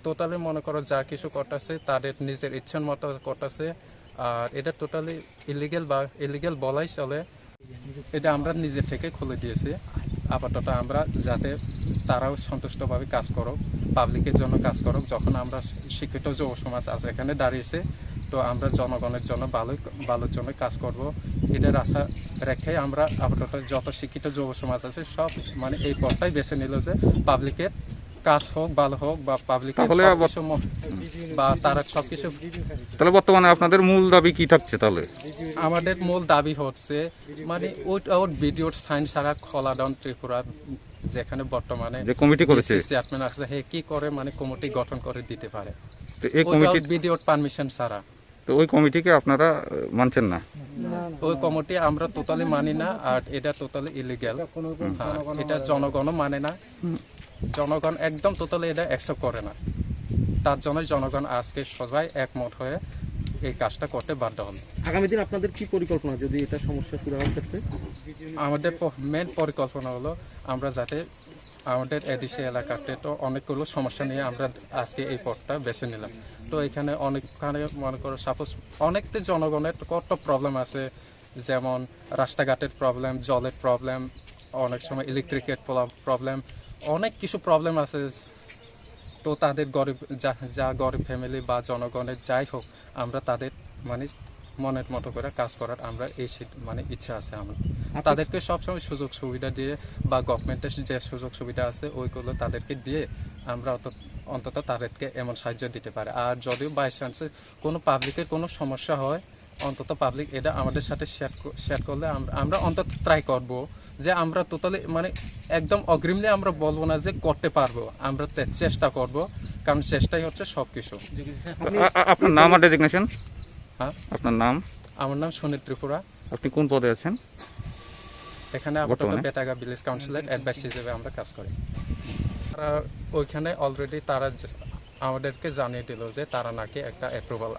টোটালি মনে করো যা কিছু করতেছে তাদের নিজের ইচ্ছার মতো করতেছে। আর এটা টোটালি ইলিগেল বা ইলিগেল বলাই চলে। এটা আমরা নিজে থেকে খুলে দিয়েছি। আপাতত আমরা যাতে তারাও সন্তুষ্টভাবে কাজ করুক, পাবলিকের জন্য কাজ করুক। যখন আমরা শিক্ষিত যুব সমাজ আজ এখানে দাঁড়িয়েছে, তো আমরা জনগণের জন্য ভালোই, ভালোর জন্য কাজ করব। এটার আশা রেখে আমরা আপাতত যত শিক্ষিত যুব সমাজ আছে সব মানে এই পথটাই বেছে নিল যে পাবলিকের কাজ হোক, ভালো হোক বা পাবলিকের তাহলে আবার সবকিছু ম-, বা তারা সবকিছু তাহলে বর্তমানে আপনাদের মূল দাবি কি থাকছে তাহলে? আমাদের মূল দাবি হচ্ছে মানে উইথআউট ভিডিওর সাইন ছাড়া খোলাডাউন ত্রিপুরা যেখানে বর্তমানে যে কমিটি করেছে। ডিসি চেয়ারম্যান আছে, হে কি করে মানে কমিটি গঠন করে দিতে পারে তো এই উইথআউট কমিটি ভিডিওর পারমিশন ছাড়া? তো ওই কমিটিকে আপনারা, আহ, মানছেন না? ওই কমিটি আমরা টোটালি মানি না, আর এটা টোটালি ইলিগ্যাল। এটা কোনো হ্যাঁ, জনগণও এটা মানে না। জনগণও মানে না। হুম। জনগণ একদম টোটালি এটা অ্যাকসেপ্ট করে না। তার জন্য জনগণ আজকে সবাই একমত হয়ে এই কাজটা করতে বাধ্য হলো। আগামী দিন আপনাদের কি পরিকল্পনা যদি এটা সমস্যা সুরাহার ক্ষেত্রে? আমাদের প-, মেন পরিকল্পনা হলো আমরা যাতে আমাদের এডিসি এলাকাতে তো অনেকগুলো সমস্যা নিয়ে আমরা আজকে এই পথটা বেছে নিলাম। তো এখানে অনেকখানে মনে করো সাপোজ অনেক তো জনগণের কত প্রবলেম আছে, যেমন রাস্তাঘাটের প্রবলেম, জলের প্রবলেম, অনেক সময় ইলেকট্রিকের প্র-, প্রবলেম, অনেক কিছু প্রবলেম আছে। তো তাদের গরিব যা, যা গরিব ফ্যামিলি বা জনগণের যাই হোক, আমরা তাদের মানে মনের মতো করে কাজ করার আমরা এই সিদ-, মানে ইচ্ছা আছে আমার। আপনি তাদেরকে সবসময় সুযোগ সুবিধা দিয়ে বা গভর্নমেন্টের যে সুযোগ সুবিধা আছে ওইগুলো তাদেরকে দিয়ে আমরা অত-, অন্তত তাদেরকে এমন সাহায্য দিতে পারে। আর যদিও বাই চান্সে কোনো পাবলিকের কোনো সমস্যা হয়, অন্তত পাবলিক এটা আমাদের সাথে শেয়ার ক-, শেয়ার করলে আমরা, আমরা অন্তত ট্রাই করব যে আমরা টোটালি মানে একদম অগ্রিমলি আমরা বলবো না যে করতে পারবো, আমরা তে-, চেষ্টা করব, কারণ চেষ্টাই হচ্ছে সব কিছু। আ-, আ-, আপনার নাম আর ডেজিগনেশন? হ্যাঁ? আপনার নাম? আমার নাম সুনীল ত্রিপুরা। আপনি কোন পদে আছেন? এখানে আপাতত বর্তমানে? বেটাগা ভিলেজ কাউন্সিলর অ্যাডভাইস হিসেবে আমরা কাজ করি। তারা ওইখানে অলরেডি তারা যে-, আমাদেরকে জানিয়ে দিল যে তারা নাকি একটা অ্যাপ্রুভাল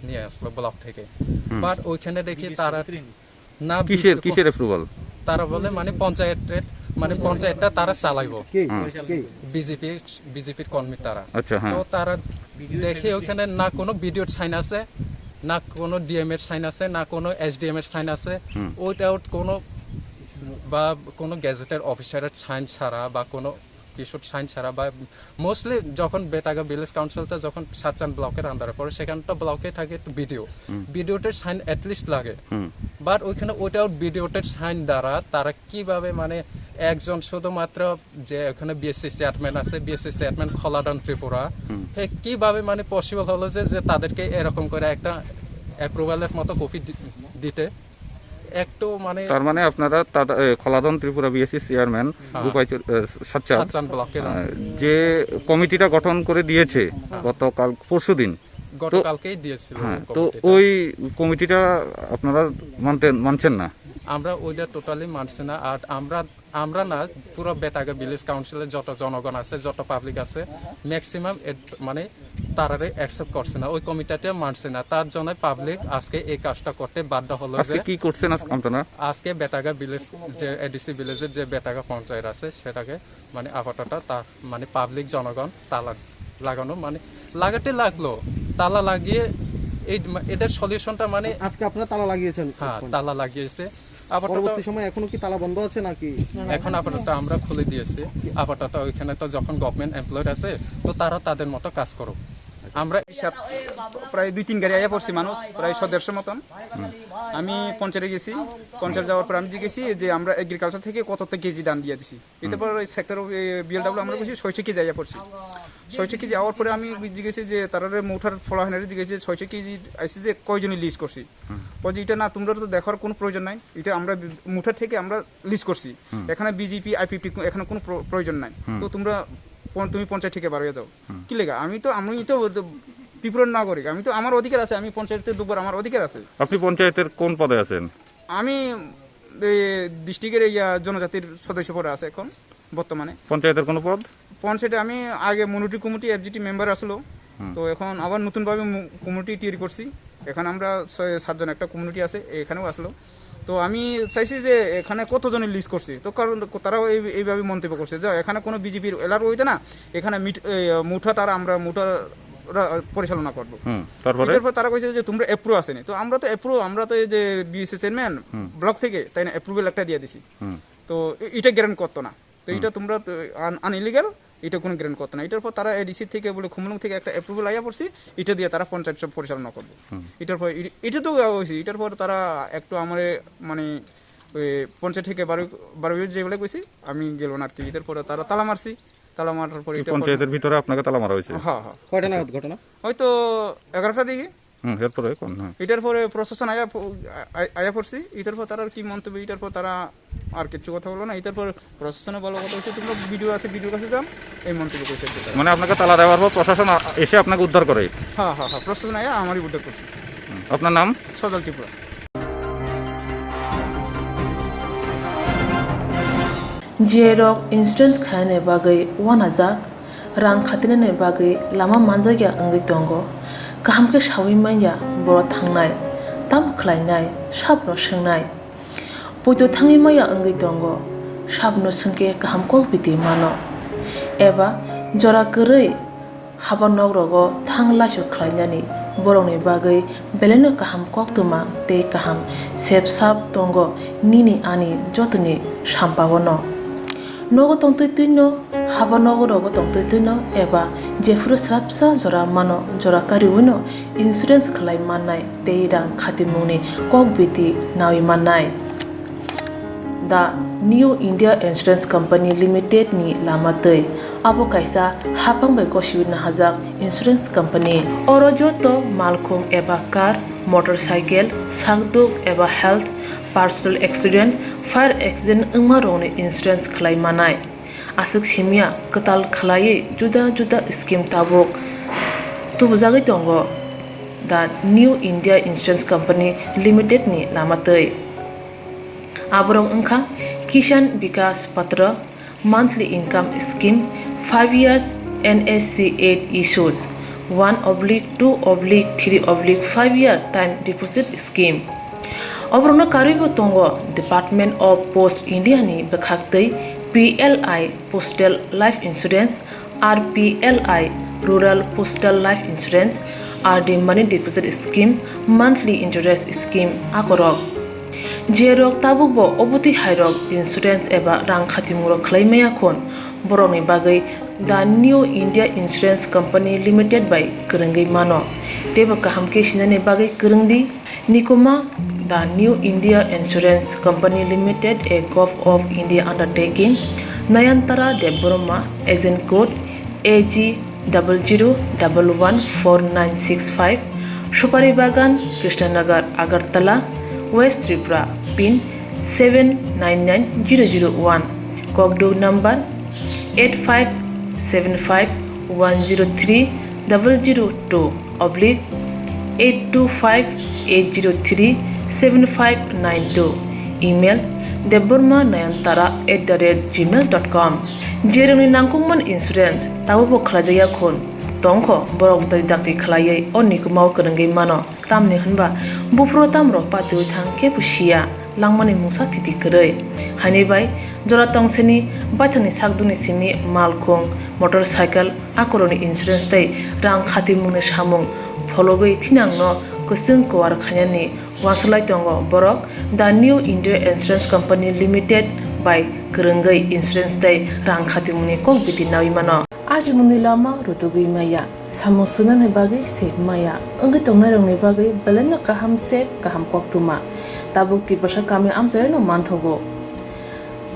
নিয়ে আসলো ব্লক থেকে। হুম। বাট ওইখানে দেখি তারা না কিসের, বি-, কিসের অ্যাপ্রুভাল? তারা বলে মানে পঞ্চায়েতের, মানে পঞ্চায়েতটা তারা চালাইবো। কে? হুম। কে? বিজেপি, বিজেপির কর্মী তারা। আচ্ছা, হ্যাঁ। তো তারা দেখে ওখানে না কোনো বিডিওর সাইন আছে, না কোনো ডিএম এর সাইন আছে, না কোনো এসডিএম এর সাইন আছে। হুম। ওইটা কোনো বা কোনো গেজেটের অফিসারের সাইন ছাড়া বা কোনো কিছুর সাইন ছাড়া বা মোস্টলি যখন বেটাগা ভিলেজ কাউন্সিলটা যখন সাতচান ব্লকের আন্ডারে পড়ে, সেখানে তো ব্লকে থাকে একটু বিডিও। হুম। বিডিওটের সাইন অ্যাটলিস্ট লাগে। হুম। বাট ওইখানে উইদাউট বিডিওটের সাইন দ্বারা তারা কিভাবে মানে একজন শুধুমাত্র যে ওখানে বিএসসি চেয়ারম্যান আছে, বিএসসি চেয়ারম্যান খোলাডান ত্রিপুরা, হুম। হে কিভাবে মানে পসিবল হলো যে, যে তাদেরকে এরকম করে একটা অ্যাপ্রুভালের মতো কপি দি-, দিতে একটু মানে তার মানে আপনারা তাদা-, এ, খোলাদন ত্রিপুরা বিএসসি চেয়ারম্যান হ্যাঁ। রূপাই চৌ-, এ, সাচ্চান, সাচ্চান ব্লকের আহ, যে কমিটিটা গঠন করে দিয়েছে হ্যাঁ। গতকাল পরশুদিন, তো গতকালকেই দিয়েছিল হ্যাঁ, ওই তো কমিটিটা। ওই কমিটিটা আপনারা মানতে, মানছেন না? আমরা ওইটা টোটালি মানছি না। আর আমরা, আমরা না, পুরো বেটাগা ভিলেজ কাউন্সিলের যত জনগণ আছে, যত পাবলিক আছে, ম্যাক্সিমাম মানে তারারে অ্যাকসেপ্ট করছে না, ওই কমিটিতে মানছে না। তার জন্য পাবলিক আজকে এই কাজটা করতে বাধ্য হলো আজকে যে কি করছেন আজ-, আপনারা? আজকে বেটাগা ভিলেজ, যে এডিসি ভিলেজের যে বেটাগা পঞ্চায়েত আছে, সেটাকে মানে আপাতত তার মানে পাবলিক জনগণ তালা লাগানো, মানে লাগাতে লাগলো, তালা লাগিয়ে এই মা-, এটার সলিউশনটা মানে আজকে আপনারা তালা লাগিয়েছেন হ্যাঁ, এখন? তালা লাগিয়েছে। আপাতত পরবর্তী সময় এখনো কি তালা বন্ধ আছে নাকি? এখন আপাতত আমরা খুলে দিয়েছি। আপাতত ওইখানে তো যখন গভর্নমেন্ট এমপ্লয়েড আছে, তো তারা তাদের মতো কাজ করুক। আমরা সাত, প্রায় দুই তিন গাড়ি আয়া পড়ছি মানুষ, প্রায় সতেরোশো মতন। আমি পঞ্চায়েতে গেছি, পঞ্চায়েত যাওয়ার পর আমি জিজ্ঞেসি যে আমরা এগ্রিকালচার থেকে কত কেজি ধান দিয়ে দিছি। এটার পর ওই সেক্টর, এ, বিএলডব্লিউ আমরা গেছি ছয়শো কেজি আয়া পড়ছি। ছয়শো কেজি আওয়ার পরে আমি জিজ্ঞেসি যে তারারে মুঠার ফলা হয় না, জিজ্ঞেসি যে ছয়শো কেজি আইসি যে কয়জনে লিস্ট করছি। হুম। ওই যে এটা না, তোমরা তো দেখার কোনো প্রয়োজন নাই, এটা আমরা বি-, মুঠা থেকে আমরা লিস্ট করছি। হুম। এখানে বিজেপি, আইপিএফটি কো-, এখানে কোনো প্র-, প্রয়োজন নাই। হুম। তো তোমরা পন-, তুমি পঞ্চায়েত থেকে বার হয়ে যাও। হুম। কি লেগা? আমি তো, আমি তো ত্রিপুরার নাগরিক, আমি তো আমার অধিকার আছে, আমি পঞ্চায়েতে ঢুকবার আমার অধিকার আছে। আপনি পঞ্চায়েতের কোন পদে আছেন? আমি এই ডিস্ট্রিক্টের ইয়া জনজাতির সদস্য পদে আছে এখন বর্তমানে। পঞ্চায়েতের কোনো পদ? পঞ্চায়েতে আমি আগে মনিটরি কমিটি এফজিটি মেম্বার আসলো, হুম। তো এখন আবার নতুনভাবে মু-, কমিটি তৈরি করছি। এখানে আমরা ছয় সাতজন একটা কমিউনিটি আছে, এখানেও আসলো। তো আমি চাইছি যে এখানে কতজনের লিস্ট করছে, তো কারণ তারাও এই, এইভাবে মন্তব্য করছে যে এখানে কোনো বিজেপির এলার হইতে না, এখানে মিট-, এই, মুঠা তারা, আমরা মুঠা রা-, পরিচালনা করবো। হুম, তারপরে? এটার পর তারা কইছে যে তোমরা অ্যাপ্রুভ আসেনি, তো আমরা তো অ্যাপ্রুভ, আমরা তো এই যে বিএসসি চেয়ারম্যান হুম। ব্লক থেকে, তাই না, অ্যাপ্রুভাল একটা দিয়ে দিছি। হুম। তো এ-, এটা গ্র্যান্ট করতো না। তো হুম। এটা তোমরা তো আন-, আনইলিগাল, এটা কোনো গ্র্যান্ট করতো না। এটার পর তারা এডিসি থেকে বলে খুমুলুং থেকে একটা অ্যাপ্রুভাল আইয়া পড়ছি, এটা দিয়ে তারা পঞ্চায়েত সব পরিচালনা করবে। হুম। এটার পর এ-, এটা তো হয়েছে, এটার পর তারা একটু আমার মানে ওই পঞ্চায়েত থেকে বারো, বারো যেগুলো কইছি, আমি গেল না আর কি। এটার পরে তারা তালা মারছি, তালা মারার পরে কি এটার পরে পঞ্চায়েতের ভিতরে আপনাকে তালা মারা হয়েছে? হ্যাঁ, হ্যাঁ। কয়টা নাগাদ ঘটনা? হয়তো এগারোটার দিকে। হুম, এরপরে কোন? হ্যাঁ। এটার পরে প্রশাসন আয়া প-, আ-, আয়া পড়ছি, এটার পর তারা আর কি মন্তব্য, এটার পর তারা আর কিচ্ছু কথা বললো না। এটার পর প্রশাসনে বলা কথা হচ্ছে, "তোমরা বিডিও আছে, বিডিওর কাছে যাও", এই মন্তব্য করছে আর কি তারা। মানে আপনাকে তালা দেওয়ার পর প্রশাসন আ-, এসে আপনাকে উদ্ধার করে? হ্যাঁ, হ্যাঁ, হ্যাঁ, প্রশাসন আয়া আমারই উদ্ধার করছে। হুম, আপনার নাম? সজল Tripura. J rok insurance khainani bagwi uanajak, rang khatinani bagwi lama manjakya wngwi tongo. Kaham khe saui manya borok thangnai, tamo khlainai, sabono swngnai. Poito thangwi maya wngwi tongo, sabono swngkhe kaham kok bidi mano. Eba jora kwrwi haba nok rogo thang laisu khlainani borokni bagwi belaino kaham koktwma tei kaham sep sap tongo nini ani jotoni sampao no. Nogo tongtwi twino, haba nogo rogo tongtwi twino eba jephuru srapsa jora mano, jora kariwino insurance khlai mannai tei rang khatimungni kok biti nawi mannai. The New India Insurance Company Limited ni lama twi. Abo kaisa haphang bai gosiwi nahajak insurance company. Oro joto malkhung eba car, motorcycle, sakduk eba health, personal accident, fire accident wngma rokni insurance khlai manai. Aswk simya kwtal khlaiwi juda juda scheme tabuk tubujagwi tongo the New India Insurance Company Limited ni lama twi. Aborok wngkha Kisan Vikas Patra, monthly income scheme, five years N S C eight issues, one oblique two oblique three oblique five year time deposit scheme. Oborokno karwibo tongo Department of Post India ni bwkhaktwi P L I Postal Life Insurance, R P L I Rural Postal Life Insurance, R D Money Deposit Scheme, Monthly Interest Scheme akorok. Jerok tabukbo obotwi hairok insurance eba rang khatimungrok khlai maya khun, borokni bagwi The New India Insurance Company Limited bai kwrwngwi mano. Teibo kaham khe sinani bagwi kwrwngdi. Nikuma, The New India Insurance Company Limited, a Gov of India undertaking, Nayantara Debbarma, agent code A G double zero double one four nine six five, Supari Bagan, Krishnanagar, Agartala, West Tripura, pin seven nine nine zero zero one, kokduk number eight five seven five one zero three double zero two oblique eight two five eight zero three seven five nine two, email debbarma nayantara at the rate gmail dot com. Jerokni nangkukmani insurance tabukbo khlaijakya khun tongkho, borok twi dakti khlaiwi o nikumao kwrwngwi mano. Tamni hwnba buphuru tamrok patiwi thang kebo siya, langmani mungsa thiti kwrwi. Haini bai jora tongseni baithangni sakdukni simi malkhung, motorcycle, akorokni insurance tei rang khatimungni samung phologwi thinangno kwchwng kuar khainani uansuk lai tongo borok. The New India Insurance Company Limited bai kwrwngwi insurance tei rang khatimungni kok biti nawi mano. Ajimungni lama rutugwi maya, samung swngnani bagwi sep maya, wngwi tongnairokni bagwi belaino kaham sep, kaham koktwma. Tabuk Tiprasa kami amchaino manthogo.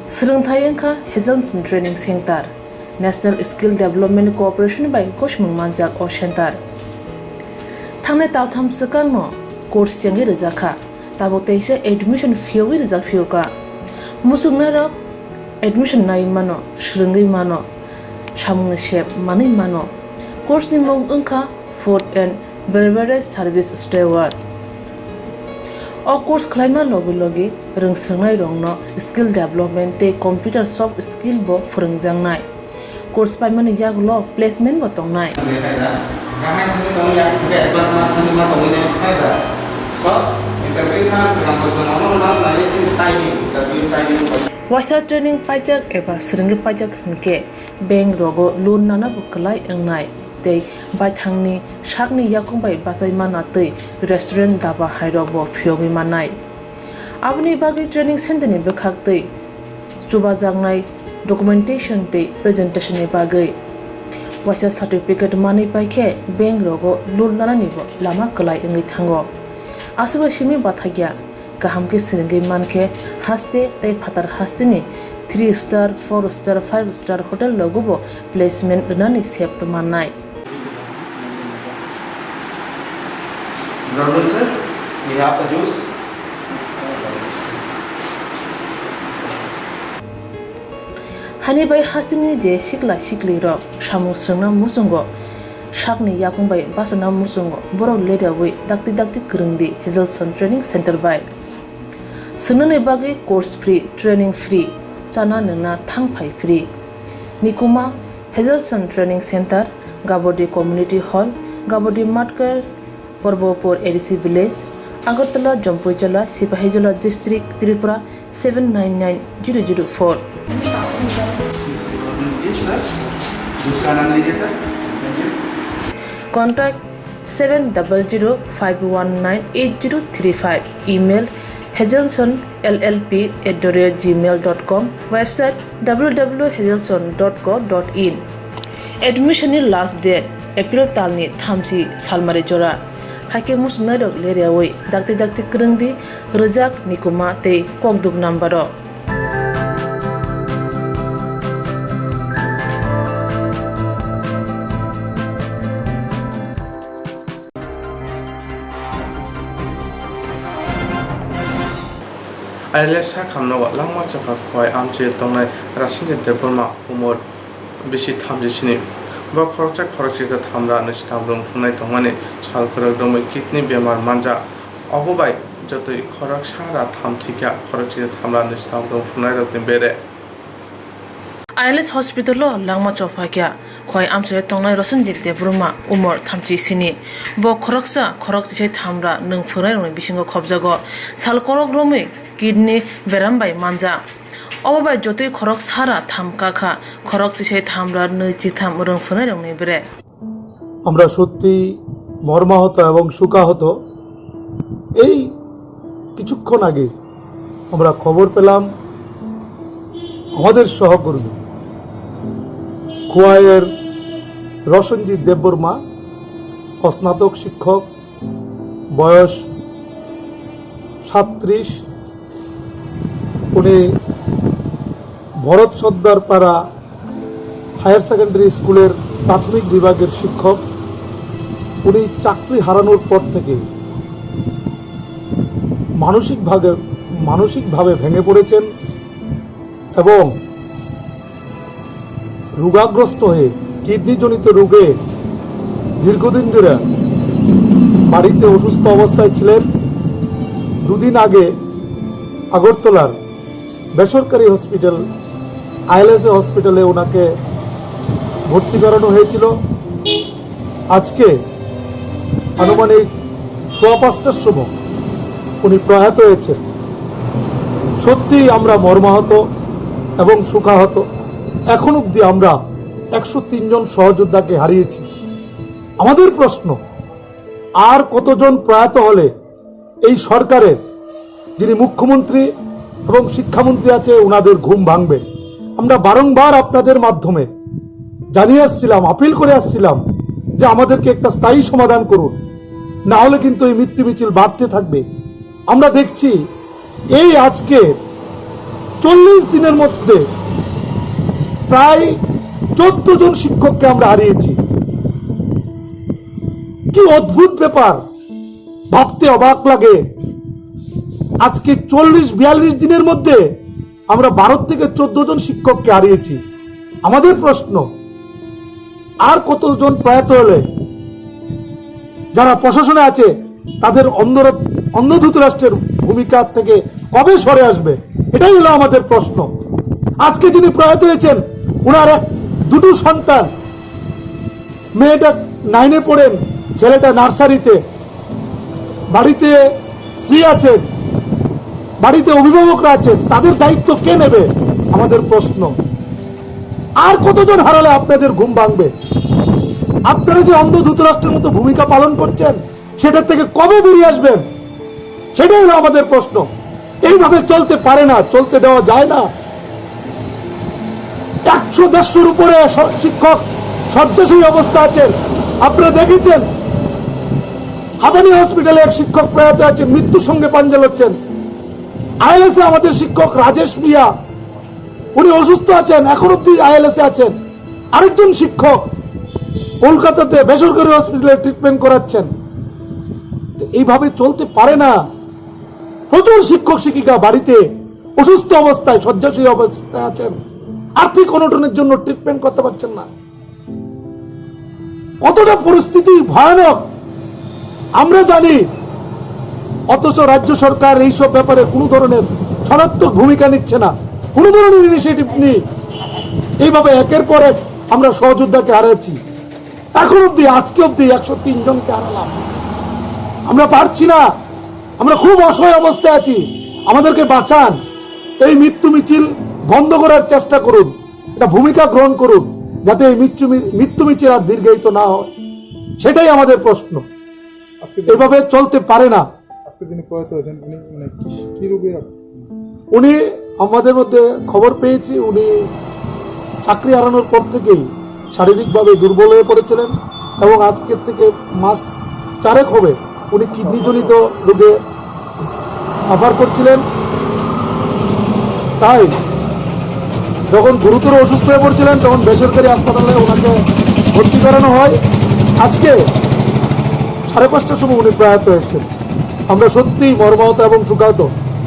Swrwngthai wngkha Hazelson Training Center. National Skill Development Corporation bai gosimung manjak o center. Thangnai taltham swkangno course chengwi rwjakha, tabuk teisa admission phiyogwi rwjak phiyokha. Muchungnairok admission naiwi mano, swrwngwi mano, samungni sep manwi mano. Course ni mung wngkha Food and Beverage Service Steward. O course khlaima logi logi rwngswrwngnairokno skill development tei computer soft skill bo phwrwngjaknai. Course paimani yagulo placement bo tongnai. Waisa training paijak eba swrwngwi paijak hwnkhe bank rogo loan nana bo kwlai wngnai tei baithangni sakni yakung bai bachai mana tei restaurant, daba hairok bo phiyogwi mannai. Aboni bagwi training center ni bwkhak twi chubajaknai documentation tei presentation ni bagwi waisa certificate manwi paikhe bank rogo loan nanani bo lama kwlai wngwi thango. Aswk bai simi bathakya kaham khe swrwngwi mankhe haste tei phatar hasteni three star, four star, five star hotel rogo bo placement rwnani sep mannai. Brother sir, we have a juice. Hani bai hasteni je sikla siklirok samung swrwngna muchungo sakni yakung bai bachana muchungo borok ledawi dakti dakti kwrwngdi Hazelson Training Center bai. Swngnani bagwi course free, training free, chana nwngna thangphai free. Nikuma Hazelson Training Center, Gabodi Community Hall, Gabodi Matkar, Porbopur A D C Village, Agartala, Jampuijala, Sipahijola District, Tripura seven nine nine zero zero four. Contact seven double zero five one nine eight zero three five. Email Hazelson L L P at the rate gmail dot com, website w w w hazelson dot co dot in. Admission ni last date April talni thamchi salmari jora. Haikhe muchungnairok leriawi dakti dakti kwrwngdi rwjak, nikuma tei kokduk number o. Aile sakhamno langma chokha khwai amchoi tongnai Rasinjit Debbarma, umor bisi thamjisini. Bo khoroksa khoroksa thamra nwi chitham rwng phungnai tongmani sal kwrwk romwi kidney bemar manja. Obo bai jotoi khorok sara tham thwikha, khorok chini thamra nwi chitham rwng phungnai rokni bere. I L S hospital o langma chophaikha khwai amchoi tongnai Rasinjit Debbarma, umor thamchi sini. Bo khoroksa khorok chisai thamra nwng phungnai rokni bisingo khopjago. Sal kwrwk romwi kidney beram bai manja. Obo bai jotoi khorok sara tham kakha, khorok chisai thamra nwi chitham rwng phungnai rokni bere. আমরা সত্যি মর্মাহত এবং শোকাহত। এই কিছুক্ষণ আগে আমরা খবর পেলাম, আমাদের সহকর্মী খোয়াইয়ের রসনজিৎ দেববর্মা, অস্নাতক শিক্ষক, বয়স সাতত্রিশ। উনি ভরত সর্দার পাড়া হায়ার সেকেন্ডারি স্কুলের প্রাথমিক বিভাগের শিক্ষক। উনি চাকরি হারানোর পর থেকে মানসিকভাবে, মানসিকভাবে ভেঙে পড়েছেন এবং রোগাগ্রস্ত হয়ে, কিডনিজনিত রোগে দীর্ঘদিন ধরে বাড়িতে অসুস্থ অবস্থায় ছিলেন। দুদিন আগে আগরতলার বেসরকারি হসপিটাল, আইএলএসএ হসপিটালে ওনাকে ভর্তি করানো হয়েছিল। আজকে আনুমানিক সোয়া পাঁচটার সময় উনি প্রয়াত হয়েছেন। সত্যিই আমরা মর্মাহত এবং শোকাহত। এখন অবধি আমরা একশো তিন জন সহযোদ্ধাকে হারিয়েছি। আমাদের প্রশ্ন, আর কতজন প্রয়াত হলে এই সরকারের যিনি মুখ্যমন্ত্রী এবং শিক্ষামন্ত্রী আছে, ওনাদের ঘুম ভাঙবে। আমরা বারংবার আপনাদের মাধ্যমে জানিয়ে আসছিলাম, আপিল করে আসছিলাম যে আমাদেরকে একটা স্থায়ী সমাধান করুন, না হলে কিন্তু এই মৃত্যু মিছিল বাড়তে থাকবে। আমরা দেখছি এই আজকে চল্লিশ দিনের মধ্যে প্রায় চোদ্দ জন শিক্ষককে আমরা হারিয়েছি। কি অদ্ভুত ব্যাপার, ভাবতে অবাক লাগে। আজকে চল্লিশ বিয়াল্লিশ দিনের মধ্যে আমরা বারো থেকে চোদ্দ জন শিক্ষককে হারিয়েছি। আমাদের প্রশ্ন, আর কতজন প্রয়াত হলে যারা প্রশাসনে আছে তাদের অন্ধ-, অন্ধ ধৃতরাষ্ট্রের ভূমিকা থেকে কবে সরে আসবে? এটাই হলো আমাদের প্রশ্ন। আজকে যিনি প্রয়াত হয়েছেন, ওনার এক, দুটো সন্তান, মেয়েটা নাইনে পড়েন, ছেলেটা নার্সারিতে, বাড়িতে স্ত্রী আছেন, বাড়িতে অভিভাবকরা আছেন, তাদের দায়িত্ব কে নেবে? আমাদের প্রশ্ন। আর কতজন হারালে আপনাদের ঘুম ভাঙবে? আপনারা যে অন্ধ ধৃতরাষ্ট্রের মতো ভূমিকা পালন করছেন, সেটা থেকে কবে বেরিয়ে আসবেন? সেটাই হলো আমাদের প্রশ্ন। এইভাবে চলতে পারে না, চলতে দেওয়া যায় না। একশো দেড়শোর উপরে স-, শিক্ষক শয্যাশায়ী অবস্থা আছেন। আপনারা দেখেছেন, হাদানি হসপিটালে এক শিক্ষক প্রয়াত আছেন, মৃত্যুর সঙ্গে পাঞ্জা লড়ছেন। আইএলএসএ আমাদের শিক্ষক রাজেশ মিয়া, উনি অসুস্থ আছেন, এখন অব্দি আইএলএসএ আছেন। আরেকজন শিক্ষক কলকাতাতে বেসরকারি হসপিটালে ট্রিটমেন্ট করাচ্ছেন। তো এইভাবে চলতে পারে না। প্রচুর শিক্ষক শিক্ষিকা বাড়িতে অসুস্থ অবস্থায়, শয্যাশায়ী অবস্থায় আছেন, আর্থিক অনটনের জন্য ট্রিটমেন্ট করতে পারছেন না। কতটা পরিস্থিতি ভয়ানক আমরা জানি, অথচ রাজ্য সরকার এইসব ব্যাপারে কোনো ধরনের সদর্থক ভূমিকা নিচ্ছে না, কোনো ধরনের ইনিশিয়েটিভ নেই। এইভাবে একের পর এক আমরা সহযোদ্ধাকে হারাচ্ছি। এখন অবধি, আজকে অবধি একশো তিন জনকে হারালাম। আমরা পারছি না, আমরা খুব অসহায় অবস্থায় আছি, আমাদেরকে বাঁচান। এই মৃত্যু মিছিল বন্ধ করার চেষ্টা করুন, এটা ভূমিকা গ্রহণ করুন, যাতে এই মৃত্যু মি-, মৃত্যু মিছিল আর দীর্ঘায়িত না হয়, সেটাই আমাদের প্রশ্ন। আজকে এভাবে চলতে পারে না। আজকে যিনি প্রয়াত হয়েছেন, উনি মানে কি, কি রোগে আক্রান্ত? উনি আমাদের মধ্যে খবর পেয়েছি, উনি চাকরি হারানোর পর থেকেই শারীরিকভাবে দুর্বল হয়ে পড়েছিলেন এবং আজকের থেকে মাস চারেক হবে উনি কিডনিজনিত রোগে সাফার করছিলেন। তাই যখন গুরুতর অসুস্থ হয়ে পড়ছিলেন, তখন বেসরকারি হাসপাতালে ওনাকে ভর্তি করানো হয়। আজকে সাড়ে পাঁচটার সময় উনি প্রয়াত হয়েছেন। আমরা সত্যিই মর্মাহত এবং শোকাহত।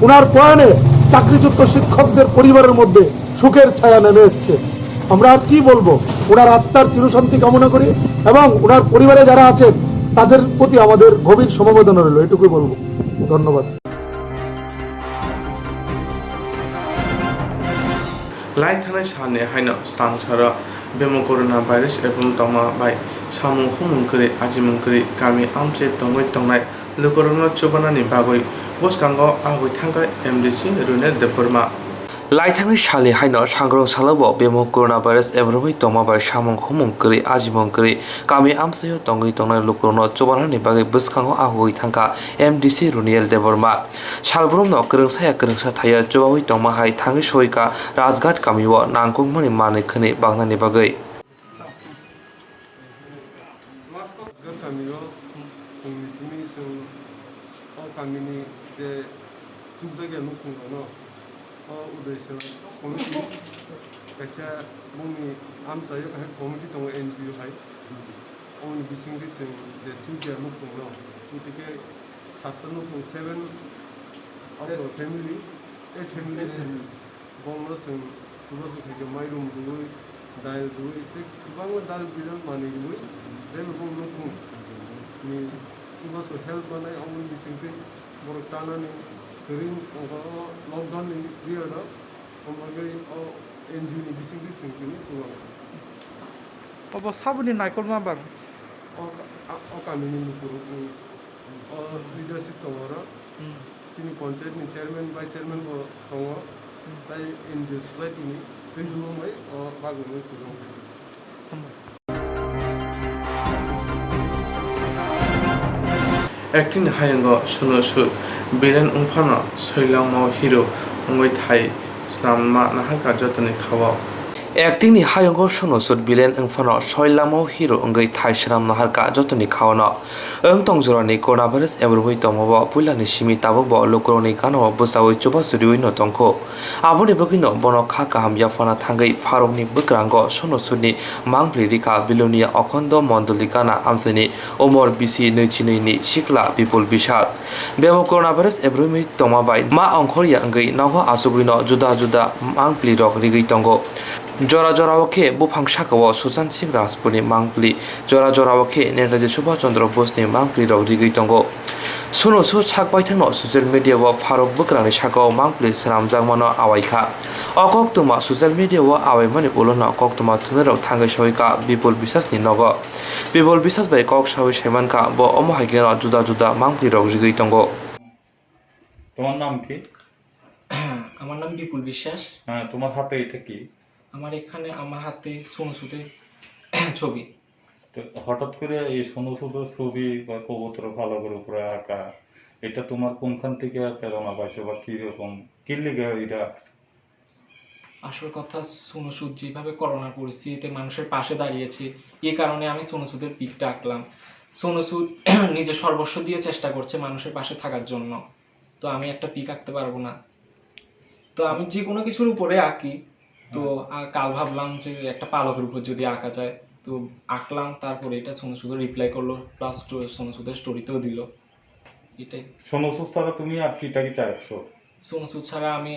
ওনার প্রয়াণে চাকরিচ্যুত শিক্ষকদের পরিবারের মধ্যে শোকের ছায়া নেমে এসছে। আমরা আর কি বলবো, ওনার আত্মার চিরশান্তি কামনা করি এবং ওনার পরিবারে যারা আছেন তাদের প্রতি আমাদের গভীর সমবেদনা রইল, এটুকুই বলবো। ধন্যবাদ। Lai thanai salni haino swrangsaro bemo corona virus ebong tongma bai samung humung kwrwi, ajimung kwrwi, kami amchai tongwi tongnai lukurokno chubanani bagwi bwskango ahugwi thangkha M D C Runel Debbarma. Lai thanai salni haino sangrong salobo bemo corona virus ebromwi tongma bai samung humung kwrwi, ajimung kwrwi, kami amchaio tongwi tongnai lukurokno chubanani bagwi bwskango ahugwi thangkha M D C Runel Debbarma. Salbrumno kwrwngsa ya kwrwngsa thaiya chubawi tongma hai thangwi soika Rajghat kamio nangkukmani manwi khwnwi baknani bagwi. Rajghat kamio pungni simi chwng o kamini je chukjakya nukhungrokno o Udaiswrang committee kaisa bongni amchaio kaisa committee tongo N G O hai. Oboni bisingtwi chwng je chukya nukhungno, tei khe satta nukhung seven of the family, a family, bongno chwng chubachu khaikhe mairum rwui, dal rwui, tei kwbangma dal bidal manwi rwui, jebo bong nukhung ni chubachu help manai, oboni bisingtwi borok chanani kwrwi wngkha o lockdown ni period o, omo bagwi o N G O ni bisingtwi chwng tini chubago. Obo saboni naikolma bang? O ka-, a-, o kamini lukurokni o leadership tongo oro. Hmm. Chini panchayat ni chairman, vice chairman bo tongo. Hmm. Tai N G O society ni twi Hmm. hwnwi o bagwi hwnwi tongkha. Hambai. Acting ni hayungo Sunu Sood villain wngphano soilangmao hero wngwi thai swnamma naharkha jotoni khao. Acting ni hayungo Sunu Sood villain wngphano soilangmao hero wngwi thai swnam naharkha jotoni khaono. Wng tong jorani coronavirus ebrumwi tongmabo puilani simi tabukbo lukurokni ganao bwchaui chubachu riui no tongkho. Aboni bagwino bono kha kaham yaphana thangwi pharokni bwkrango Sunu Sood ni mangpli rikha Bilonia Okhondo Mondoli gana amchaini umor bisi nwichi nwi ni sikla Bipul Biswas. Bemo coronavirus ebrumwi tongma bai ma ongkhorya wngwi nogo achugwino juda juda mangpli rok rigwi tongo. Jora jorao khe buphang sakao Sushant Singh Rajput ni mangpli, jora jorao khe Netaji Subhash Chandra Bose ni mangpli rok rigwi tongo. Sunu Sood sak baithangno social media o pharok bwkrangni sakao mangpli swnamjakmano awaikha. O koktwma social media o awaimani ulono koktwma thwnairok thangwi sawi kha Bipul Biswas ni nogo. Bipul Biswas bai kok sawi saimankha, bo omo hai kheno juda juda mangpli rok rigwi tongo. তোমার নাম কি? আমার নাম বিপুল বিশ্বাস। হ্যাঁ, তোমার হাতে এটা কি? আমার এখানে, আমার হাতে সোনু সুদের ছবি। তো হঠাৎ করে এই সোনু সুদের ছবি বা কবুতর পালকের উপরে আঁকা, এটা তোমার কোনখান থেকে প্রেরণা পাইছো বা কি রকম, কি লিগে এটা আঁকছো? আসল কথা, সোনু সুদ যেভাবে করোনার পরিস্থিতিতে মানুষের পাশে দাঁড়িয়েছে, এ কারণে আমি সোনু সুদের পিকটা আঁকলাম। সোনু সুদ নিজের সর্বস্ব দিয়ে চেষ্টা করছে মানুষের পাশে থাকার জন্য। তো আমি একটা পিক আঁকতে পারবো না। তো আমি যে কোনো কিছুর উপরে আঁকি। তো, হ্যাঁ। আ, কাল ভাবলাম যে একটা পালকের উপর যদি আঁকা যায়। তো আঁকলাম, তারপরে এটা সোনু সুদ রিপ্লাই করলো, প্লাস স্টো-, সোনু সুদের স্টোরিতেও দিল। এটাই। সোনু সুদ ছাড়া তুমি আর কিতা কিতা আঁকছো? সোনু সুদ ছাড়া আমি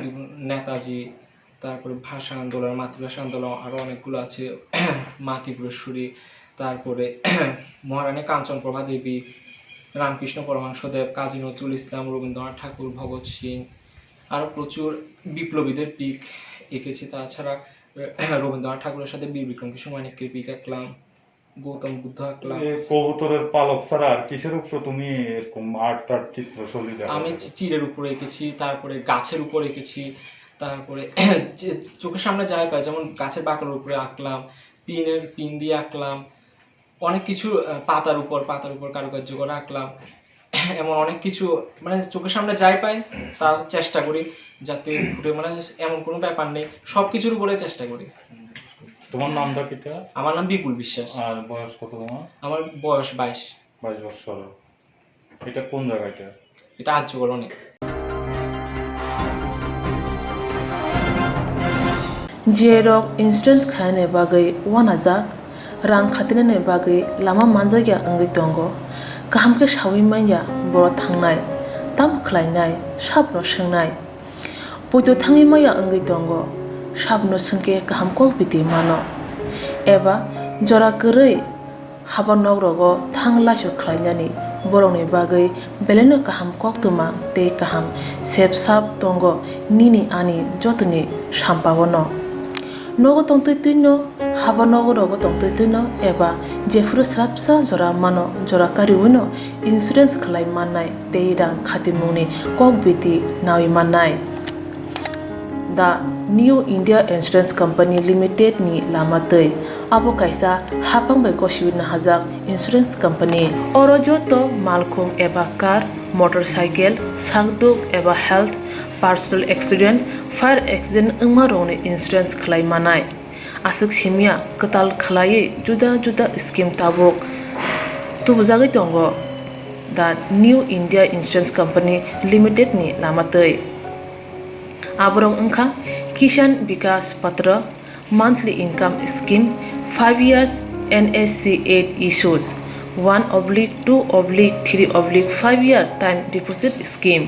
বিভিন্ন নেতাজি, তারপরে ভাষা আন্দোলন, মাতৃভাষা আন্দোলন, আরও অনেকগুলো আছে, মা ত্রিপুরেশ্বরী, তারপরে মহারানী কাঞ্চনপ্রভা দেবী, রামকৃষ্ণ পরমহংসদেব, কাজী নজরুল ইসলাম, রবীন্দ্রনাথ ঠাকুর, ভগৎ সিং, আরও প্রচুর বিপ্লবীদের পিক এঁকেছি। তাছাড়া রবীন্দ্রনাথ ঠাকুরের সাথে বীর বিক্রম কিশোর মানিক্যের পিক আঁকলাম, গৌতম বুদ্ধ আঁকলাম। এই কবুতরের পালক ছাড়া আর কিসের উপরে তুমি এরকম আর্ট টার্ট চিত্র ছবি দেখো? আমি চি-, চিলের উপরে এঁকেছি, তারপরে গাছের উপর এঁকেছি, তারপরে যে চোখের সামনে যাই পাই, যেমন গাছের বাকলের উপরে আঁকলাম, পিনের, পিন দিয়ে আঁকলাম, অনেক কিছু, আহ, পাতার উপর, পাতার উপর কারুকার্য করে আঁকলাম। এমন অনেক কিছু মানে চোখের সামনে যাই পাই, তার চেষ্টা করি যাতে ঘুরে, মানে এমন কোনো ব্যাপার নেই, সব কিছুর উপরে চেষ্টা করি। তোমার নামটা কিতা? আমার নাম বিপুল বিশ্বাস। আর বয়স কত তোমার? আমার বয়স বাইশ। বাইশ বছর। এটা কোন জায়গা এটা? এটা আর্য colony. J rok insurance khainani bagwi uanajak, rang khatinani bagwi lama manjakya wngwi tongo. Kaham khe saui manya borok thangnai, tamo khlainai, sabno swngnai. Poito thangwi maya wngwi tongo, sabno swngkhe kaham kok biti mano. Eba jora kwrwi haba nok rogo thang laisu khlainani borokni bagwi belaino kaham koktwma tei kaham sep sap tongo nini ani jotoni sampao no. Nogo tongtwi twino, haba nogo rogo tongtwi twino eba jephuru srapsa jora mano, jora kariwino insurance khlai mannai tei rang khatimungni kok biti naui mannai. The New India Insurance Company Limited ni lama twi. Abo kaisa hapang bai gosiwi nahajak insurance company. Oro joto malkhung eba car, motorcycle, sakduk eba health, personal accident, fire accident wngma rokni insurance khlai manai. Aswk simya kwtal khlaiwi juda juda scheme tabuk tubujagwi tongo The New India Insurance Company Limited ni lama twi. Aborok wngkha Kisan Vikas Patra, monthly income scheme, five years N S C eight issues, one oblique two oblique three oblique five year time deposit scheme.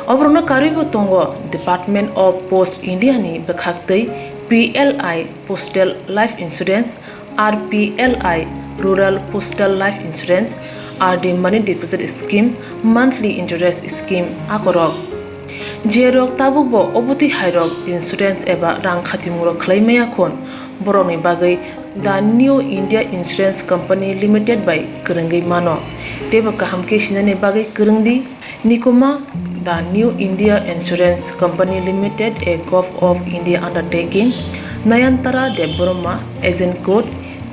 Oborokno karwibo tongo Department of Post India ni bwkhaktwi P L I Postal Life Insurance, R P L I Rural Postal Life Insurance, R D Money Deposit Scheme, Monthly Interest Scheme akorok. Jerok tabukbo obotwi hairok insurance eba rang khatimung rok khlai maya khun, borokni bagwi The New India Insurance Company Limited bai kwrwngwi mano. Teibo kaham khe sinani bagwi kwrwngdi. Nikuma, The New India Insurance Company Limited, a Govt of India undertaking, Nayantara Debbarma, agent code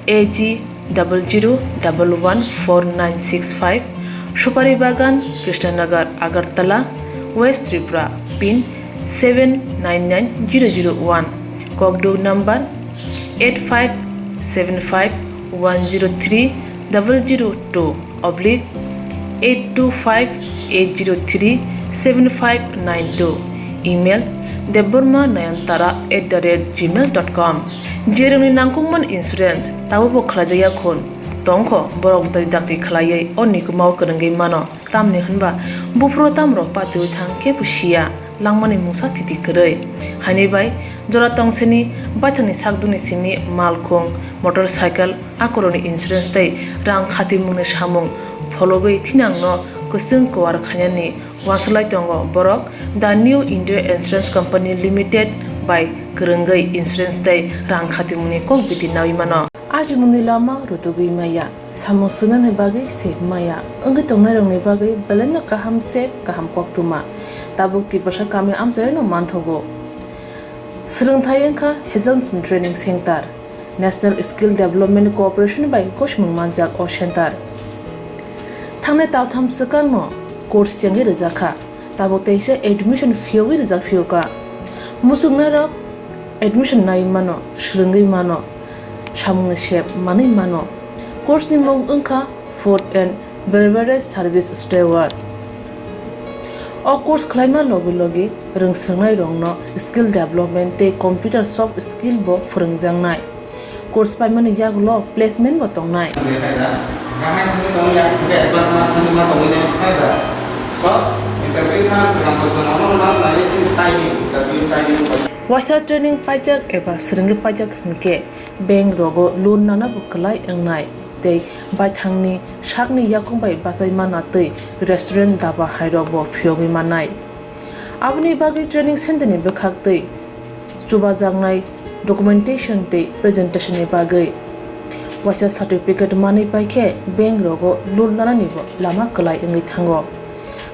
A G double zero double one four nine six five, Supari Bagan, Krishnanagar, Agartala, West Tripura, pin seven nine nine zero zero one, kokduk number eight five seven five one zero three double zero two oblique eight two five eight zero three seven five nine two, email debbarma nayantara at the rate gmail dot com. Jerokni nangkukmani insurance tabukbo khlaijakya khun tongkho, borok dakti dakti khlaiwi o nikumao kwrwngwi mano. Tamni hwnba buphuru tamrok patiwi thang kebo siya, langmani mungsa thiti kwrwi. Haini bai jora tongseni baithangni sakdukni simi malkhung, motorcycle, akorokni insurance tei rang khatimungni samung phologwi thinangno kwchwng kuar khainani uansuk lai tongo borok The New India Insurance Company Limited bai kwrwngwi insurance tei rang khatimungni kok biti naui mano. Ajimungni lama rutugwi maya. Samung swngnani bagwi sep maya, wngwi tongnairokni bagwi belaino kaham sep, kaham koktwma. Tabuk Tiprasa kami amchaino manthogo. Swrwngthai wngkha Hazelson Training Center, National Skill Development Corporation bai gosimung manjak o center. Thangnai taltham swkangno course chengwi rwjakha. Tabuk teisa admission phiyogwi rijak phiyokha. Muchungnairok admission nai mano, swrwngwi mano, samungni sep manwi mano. Course ni mung wngkha Food and Beverage Service Steward. O course khlaima logi logi rwngswrwngnairokno skill development tei computer soft skill bo phwrwngjaknai. Course paimani yagulo placement bo tongnai. Waisa training paijak eba swrwngwi paijak hinkhe bank rogo loan nana bo kwlai wngnai tei baithangni sakni yakung bai bachai mana tei restaurant daba hairok bo phiyogwi mannai. Aboni bagwi training center ni bwkhak tei chubajaknai documentation tei presentation ni bagwi waisa certificate manwi paikhe bank rogo loan nanani bo lama kwlai wngwi thango.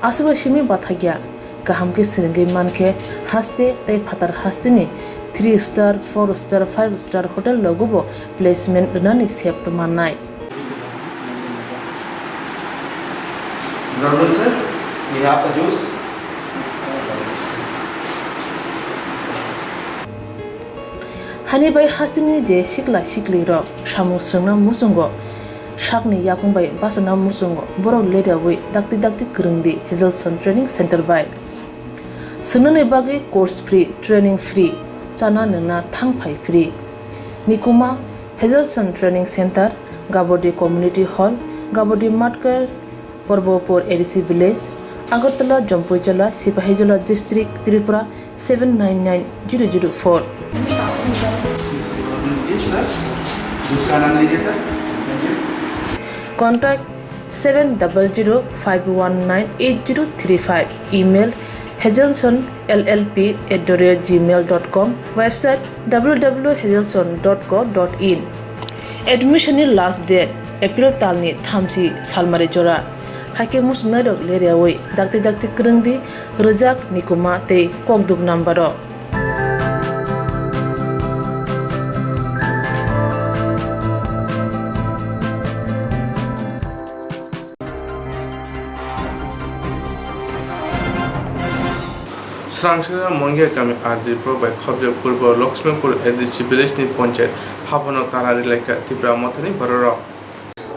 Aswk bai simi bathakya kaham khe swrwngwi mankhe haste tei phatar hasteni three star, four star, five star hotel rogo bo placement rwnani sep mannai. Honorable sir, we have a juice. Hani bai hasteni je sikla sikli rok samung swrwngna muchungo, sakni yakung bai bachana muchungo borok leriawi dakti dakti kwrwngdi Hazelson Training Center bai. Swngnani bagwi course free, training free, chana nwngna thang phai free. Nikuma Hazelson Training Center, Gabodi Community Hall, Gabodi Matkar, Porbopur A D C Village, Agartala, Jampuijala, Sipahijola District, Tripura seven nine nine zero zero four. Contact seven double zero five one nine eight zero three five. Email hazelson L L P at the rate gmail dot com. Website W W W hazelson dot co dot in. Admission ni last date April talni thamchi salmari jora. Haikhe muchungnai rok leriawi dakti dakti kwrwngdi, rwjak, nikuma tei kokduk number o. Srangsa Mongia kami R D block bai khobjak Purbo Lakshmipur A D C village ni panchayat habano tara rilaikha Tipra Mothani bororok.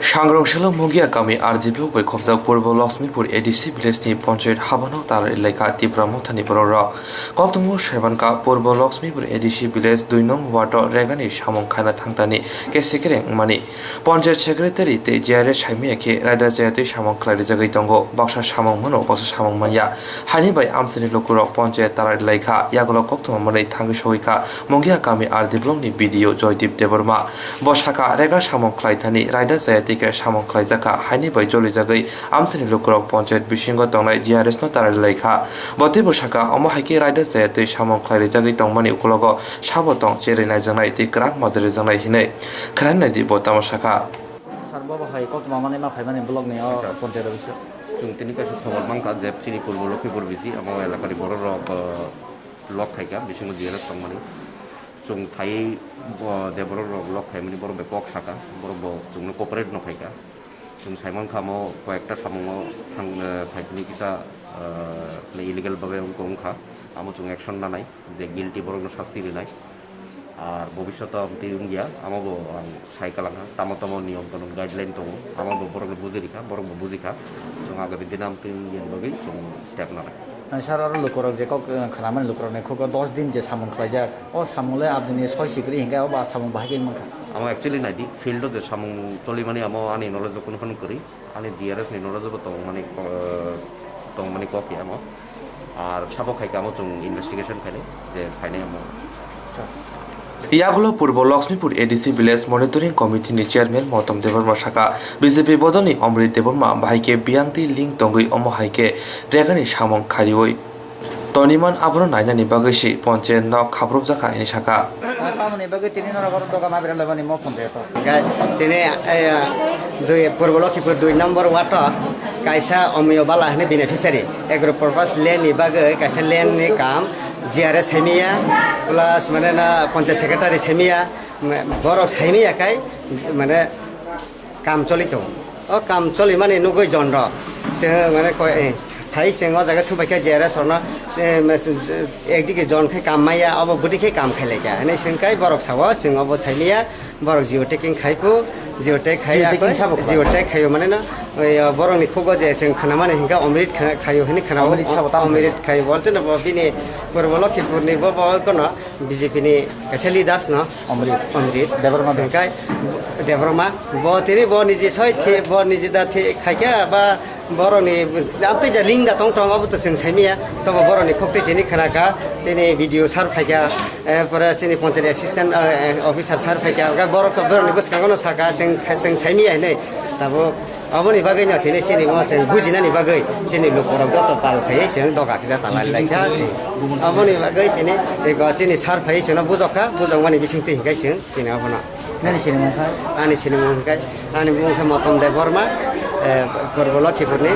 Sangrong selo Mongia kami R D block bai khobjak Purbo Lakshmipur A D C village ni panchayat habano tara rilaikha Tipra Mothani bororok. Koktwmao saimankha Purbo Lakshmipur A D C village dui nong ward o regani samung khaina thangtani kesekereng wngmani. Panchayat secretary tei J R S saimaya khe raida chayatwi samung khlai rijagwi tongo. Baksa samung mano, baksa samung manya. Haini bai amchaini lukurok panchayat tara rilaikha. Yagulo koktwma manwi thangwi sogwikha Mongia kami R D block ni B D O Joydeep Debbarma. Bo sakha, rega samung khlai thani raida chayatwi khe samung khlaijakha. Haini bai jolijagwi amchaini lukurok panchayat bisingo tongnai J R S no tara rilaikha. Bo teibo sakha, omo hai khe raida chayatwi samung khlai rijagwi tongmani ukulogo sabo tong cherwi naijaknai tei kwrak majra rijaknai hinwi. Khwnani naidi bo tamo sakha. Sir, bo bo hai koktwma manwi ma phaimani block ni o panchayat office o. Chwng tini kaisa khobor mankha je chini Purbo Lokhipur bisi amo elakani borok rok, eh, lock khaikha, bisingo J R S tongmani. Chwng phaiwi bo je borok rok lock khaimani borok bai kok sakha, borok bo chwngno cooperate no khaikha. Chwng saimankha amo koyekta samungo thang, eh, khaipani kisa, eh, illegal babe wngkha, amo chwng action nanai. Je guilty borokno sasti rinai. Ar bobishoto amtwi wngya, amo bo ang sai kalangkha, tamo tamo niyom kanon guideline tongo, amo bo borokno bujirikha, borok bo bujikha, chwng agami dino amtwi wngya bagwi chwng step nanai. Nai sir, oro lukurok je kok, eh, khwnamani lukurokni khugo dos din je samung khlaijak, o samung le abdini soi sikri hinkhe o ba samung bahai khe wngmankha. Amo actually naidi, field o je samung cholimani amo ani knowledge o kunu phano kwrwi. Ani D R S ni knowledge bo tong mani, eh, tong mani kok ya mo. Ar sabo khai kamo chwng investigation khainai je phainai mo. Yagulo Purbo Lakshmipur A D C Village Monitoring Committee ni Chairman Motom Debbarma sakha, B J P bodol ni Omrit Debbarma bahai khe biyang tei link tongwi omo hai khe regani samung khariwi toniman abono nainani bagwi se panchayat no khaprupjakha hinwi sakha. Tamoni bagwi tini norok oro dogan abira lebani mo phone de to. Ga-, tini, eh, dui, Purbo Lokhipur dui number ward o kaisa Omiyo Bala hwnwi beneficiary, agro purpose land ni bagwi kaisa land ni kam G R S saimiya, plus mane na panchayat secretary saimiya, borok saimiya kai mane kam choli tongo. O kam choli mani nugui jon rok. Chwng mane koi, eh, phai chwng o jaga swng pai khe G R S rok no, eh, ekdigi jon khe kam maya, obo bwdwi khe kam khai lai kha. Hinwi swng kai borok sao, chwng obo sai maya, borok geotag khai phu, geotag khai geotag sabo kha. Geotag khai mane no, oi, borok ni khugo je chwng khna mani hinkha Omrit khna-, khaio hinwi khna o. Omrit sabo tamo Omrit khaio bolte no bo bini Purbo Lokhipur ni bo, bo kono B J P ni kaisa leaders no. Omrit. Omrit. Debbarma Deb. Hinkhe Debbarma, bo tini bo niji soi thi, bo niji da thi khaikha ba borokni amtwi da link da tong tong abo to chwng saimiya, tobo borokni khok twi tini khna kha, chini B D O sir phaikha, eh, pore chini panchayat assistant, eh, officer sir phaikha, borok to borokni bwskango no sakha, chwng, chwng saimiya hinwi. Tabuk Aboni bagwi no tini chini mo chwng bujinani bagwi chini lukurok joto pal khaiwi chwng doga kisa talai lai kha. Aboni bagwi tini ego chini sir phaiwi chwngno bujok kha, bujokmani bisingtwi hinkhe chwng chini abono. Nini sinimung wngkha? Ani sinimung hinkhe, ani mung khe Motom Debbarma, eh, Purbo Lokhipurni,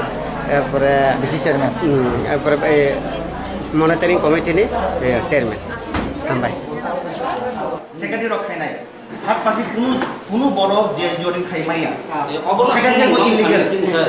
eh, pore, V C chairman. Hmm, eh, pore, eh, monitoring committee ni, eh, chairman. Hambai. Secretary rok khainai. Third party kunu, kunu borok je joining khai maya. Ah. Eh, obo no second time illegal. Illegal.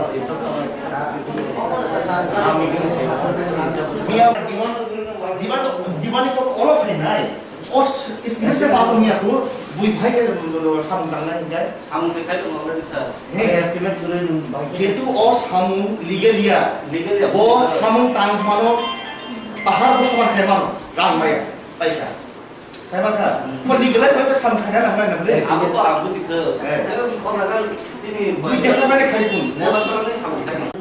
Miya, demand, demand, demand ko olo phainai. O s-, screen se pass niya ko, bui bhai ke samung tangnai hinkhe. Samung se khai tong already sir. He. Estimate guri nung bai. Jehetu o samung legal ya. Legal ya. Bo samung tang mano pahar bo soman khai mano, rang maya, paisa. Khai ma kha. Hmm. Bo legal ya, samung khai na nang nang le. Abo to ang buji kho. Eh. Eh, kok na kan sini. Bui jasa mane khai pun. Neba sor ni samung khai.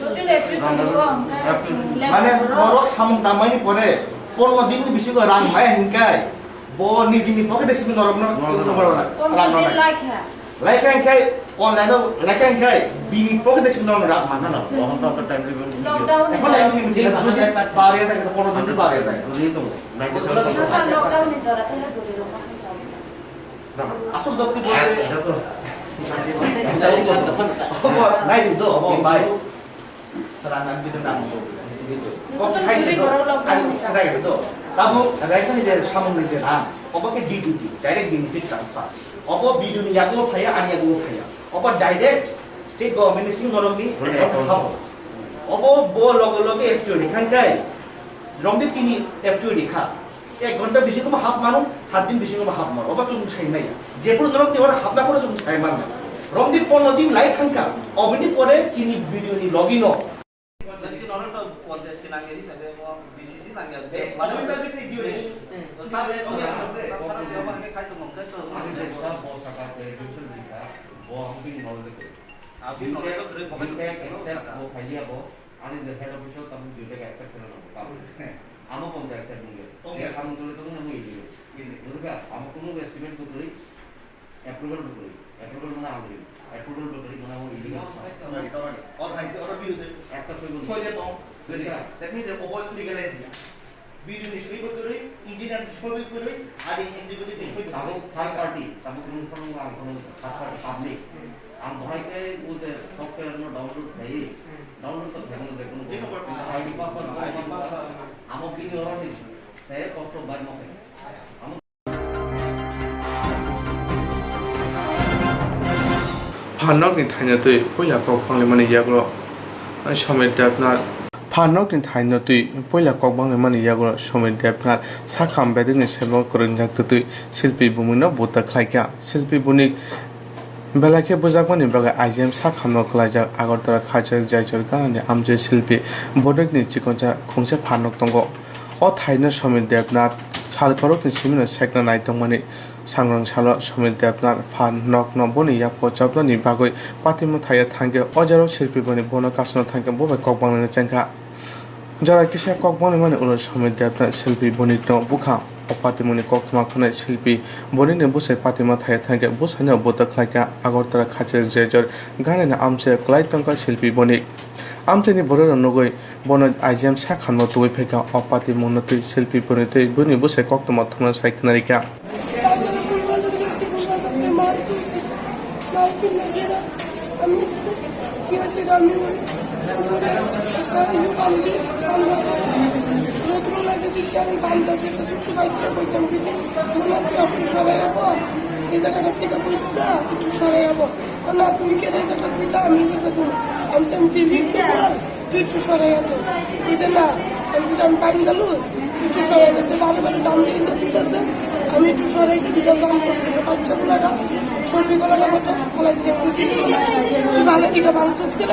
Total April twenty-one. Mane borok samung tangmani pore, porno din ni bisingo rang maya hinkai. Bo nijini pocket e simi norok no, norok no. Norok no. Rang no. Laikha. Laikha hinkhe online o laikha hinkhe bini pocket e simi norok rang manna no. Lockdown. Lockdown. Ekhon laikha hinkhe jodi pariya thake to porno din pariya thake. Sasa lockdown ni jora tele duri rok ma khaisa. Asok dokti bolte. Eta to. Obo nai do, obo bai. Rang ang bidin rang bo. Kok khai se do. Ani kok khai se do. Tabu rang ni je samung ni je rang. Obo ke D two D, direct benefit transfer. Obo bidin yago phaya, ani yago phaya. Obo direct state government ni sing norok ni account habo. Obo bo logo logo F T O ni khang kai. Romdi tini F T O ni kha. Ek ghonta bisingo hap mano, sat din bisingo hap mano. Obo chwng sai maya. Jephuru norok ni oro hapna phuru chwng sai mano. Romdi pondro din lai thangkha. Oboni pore chini B D O ni logi no. Nang si norok to wajib si nangya hisabe mo B C C nangya. Eh, mano wajib si jure. Staff, staff sana siapa ke khai to mong khai to. Ani je staff bo saka ke education dikha, bo ang bini knowledge ko. Abini knowledge ko kre mo khai to saka. Bo khai ya bo. Ani je head office o tamo duita ke accept kore na bo. Amo kon accept nungge. Oke. Amo tole to nang ini. Ini. Bujhka? Amo kono estimate ko tuli. Approval bo kwrwi. Approval mane ang kwrwi. Approval bo kwrwi mane ang illegal. Sorry, sorry. Or hai, or biru se. Ekta soi bo. Soi de tong. Kwrwi. That means obo legalize ya. B D O ni soi bo kwrwi, engineer ni soi bo kwrwi, adi executive ni soi bo kwrwi. Tabuk third party, tabuk nung phano ang phano third party public. Ang bahai khe o je software no download khai, download to khai mano je kono. Jeno korte. I D password, I D password. Amo bini oro ni se kok to bai mo khai. Amo Phan nokni thaino twi puila kok banglaimani yagulo Somir Debnath. Phan nokni thaino twi puila kok banglaimani yagulo Somir Debnath sakham bedekni semo kwrwngjak twtwi silpi bumwino buta khlaikha. Silpi bunik belai khe bujakmani bagwi I G M sakhamno kwlaijak Agartala Khachar Jaichor ganani amchai silpi bonikni chikonsa khungsa phan nok tongo. O thaino Somir Debnath sal khoroknwi simino sekna nai tongmani. Sangrong salo Somir Debnath phan nokno boni yapho chapnani bagwi patimo thaiya thangkhe o jorao silpi boni bono kasno thangkhe bo bai kok banglaina chengkha. Jora kisa kok banglaimani ulo Somir Debnath silpi bonikno bukha. O patimoni koktwma khwnai silpi bonikni bwsai patimo thaiya thangkhe bwsaino buta khlaikha Agartala Khachir Jejor ganani amchai kwlai tongkha silpi bonik. Amchaini bororok nugwi bono I G M sakhamno tubui phaikha. O patimungno twi silpi boni twi bini bwsai koktwma thwngna sai khwnarikha. না, তুমি কেন এই জায়গাটা দিলা? আমি এই জায়গাটা দিবো। আমি বলছি, "আমি দিল্লি তো বল, তুই একটু সরে যা তো।" বলছে, "না।" আমি বলছি, "আমি বাঙ্গালোর, তুই একটু সরে যা তো।" বারে বারে জাম দিয়ে দিতেছে, আমি একটু সরে গেছি, দুটো জাম করছি, বাচ্চা গুলারা, সবজি গুলারা কত ফলাই দিছে, তুই কি করবি? তুই ভালো এটা মাংস ছিল,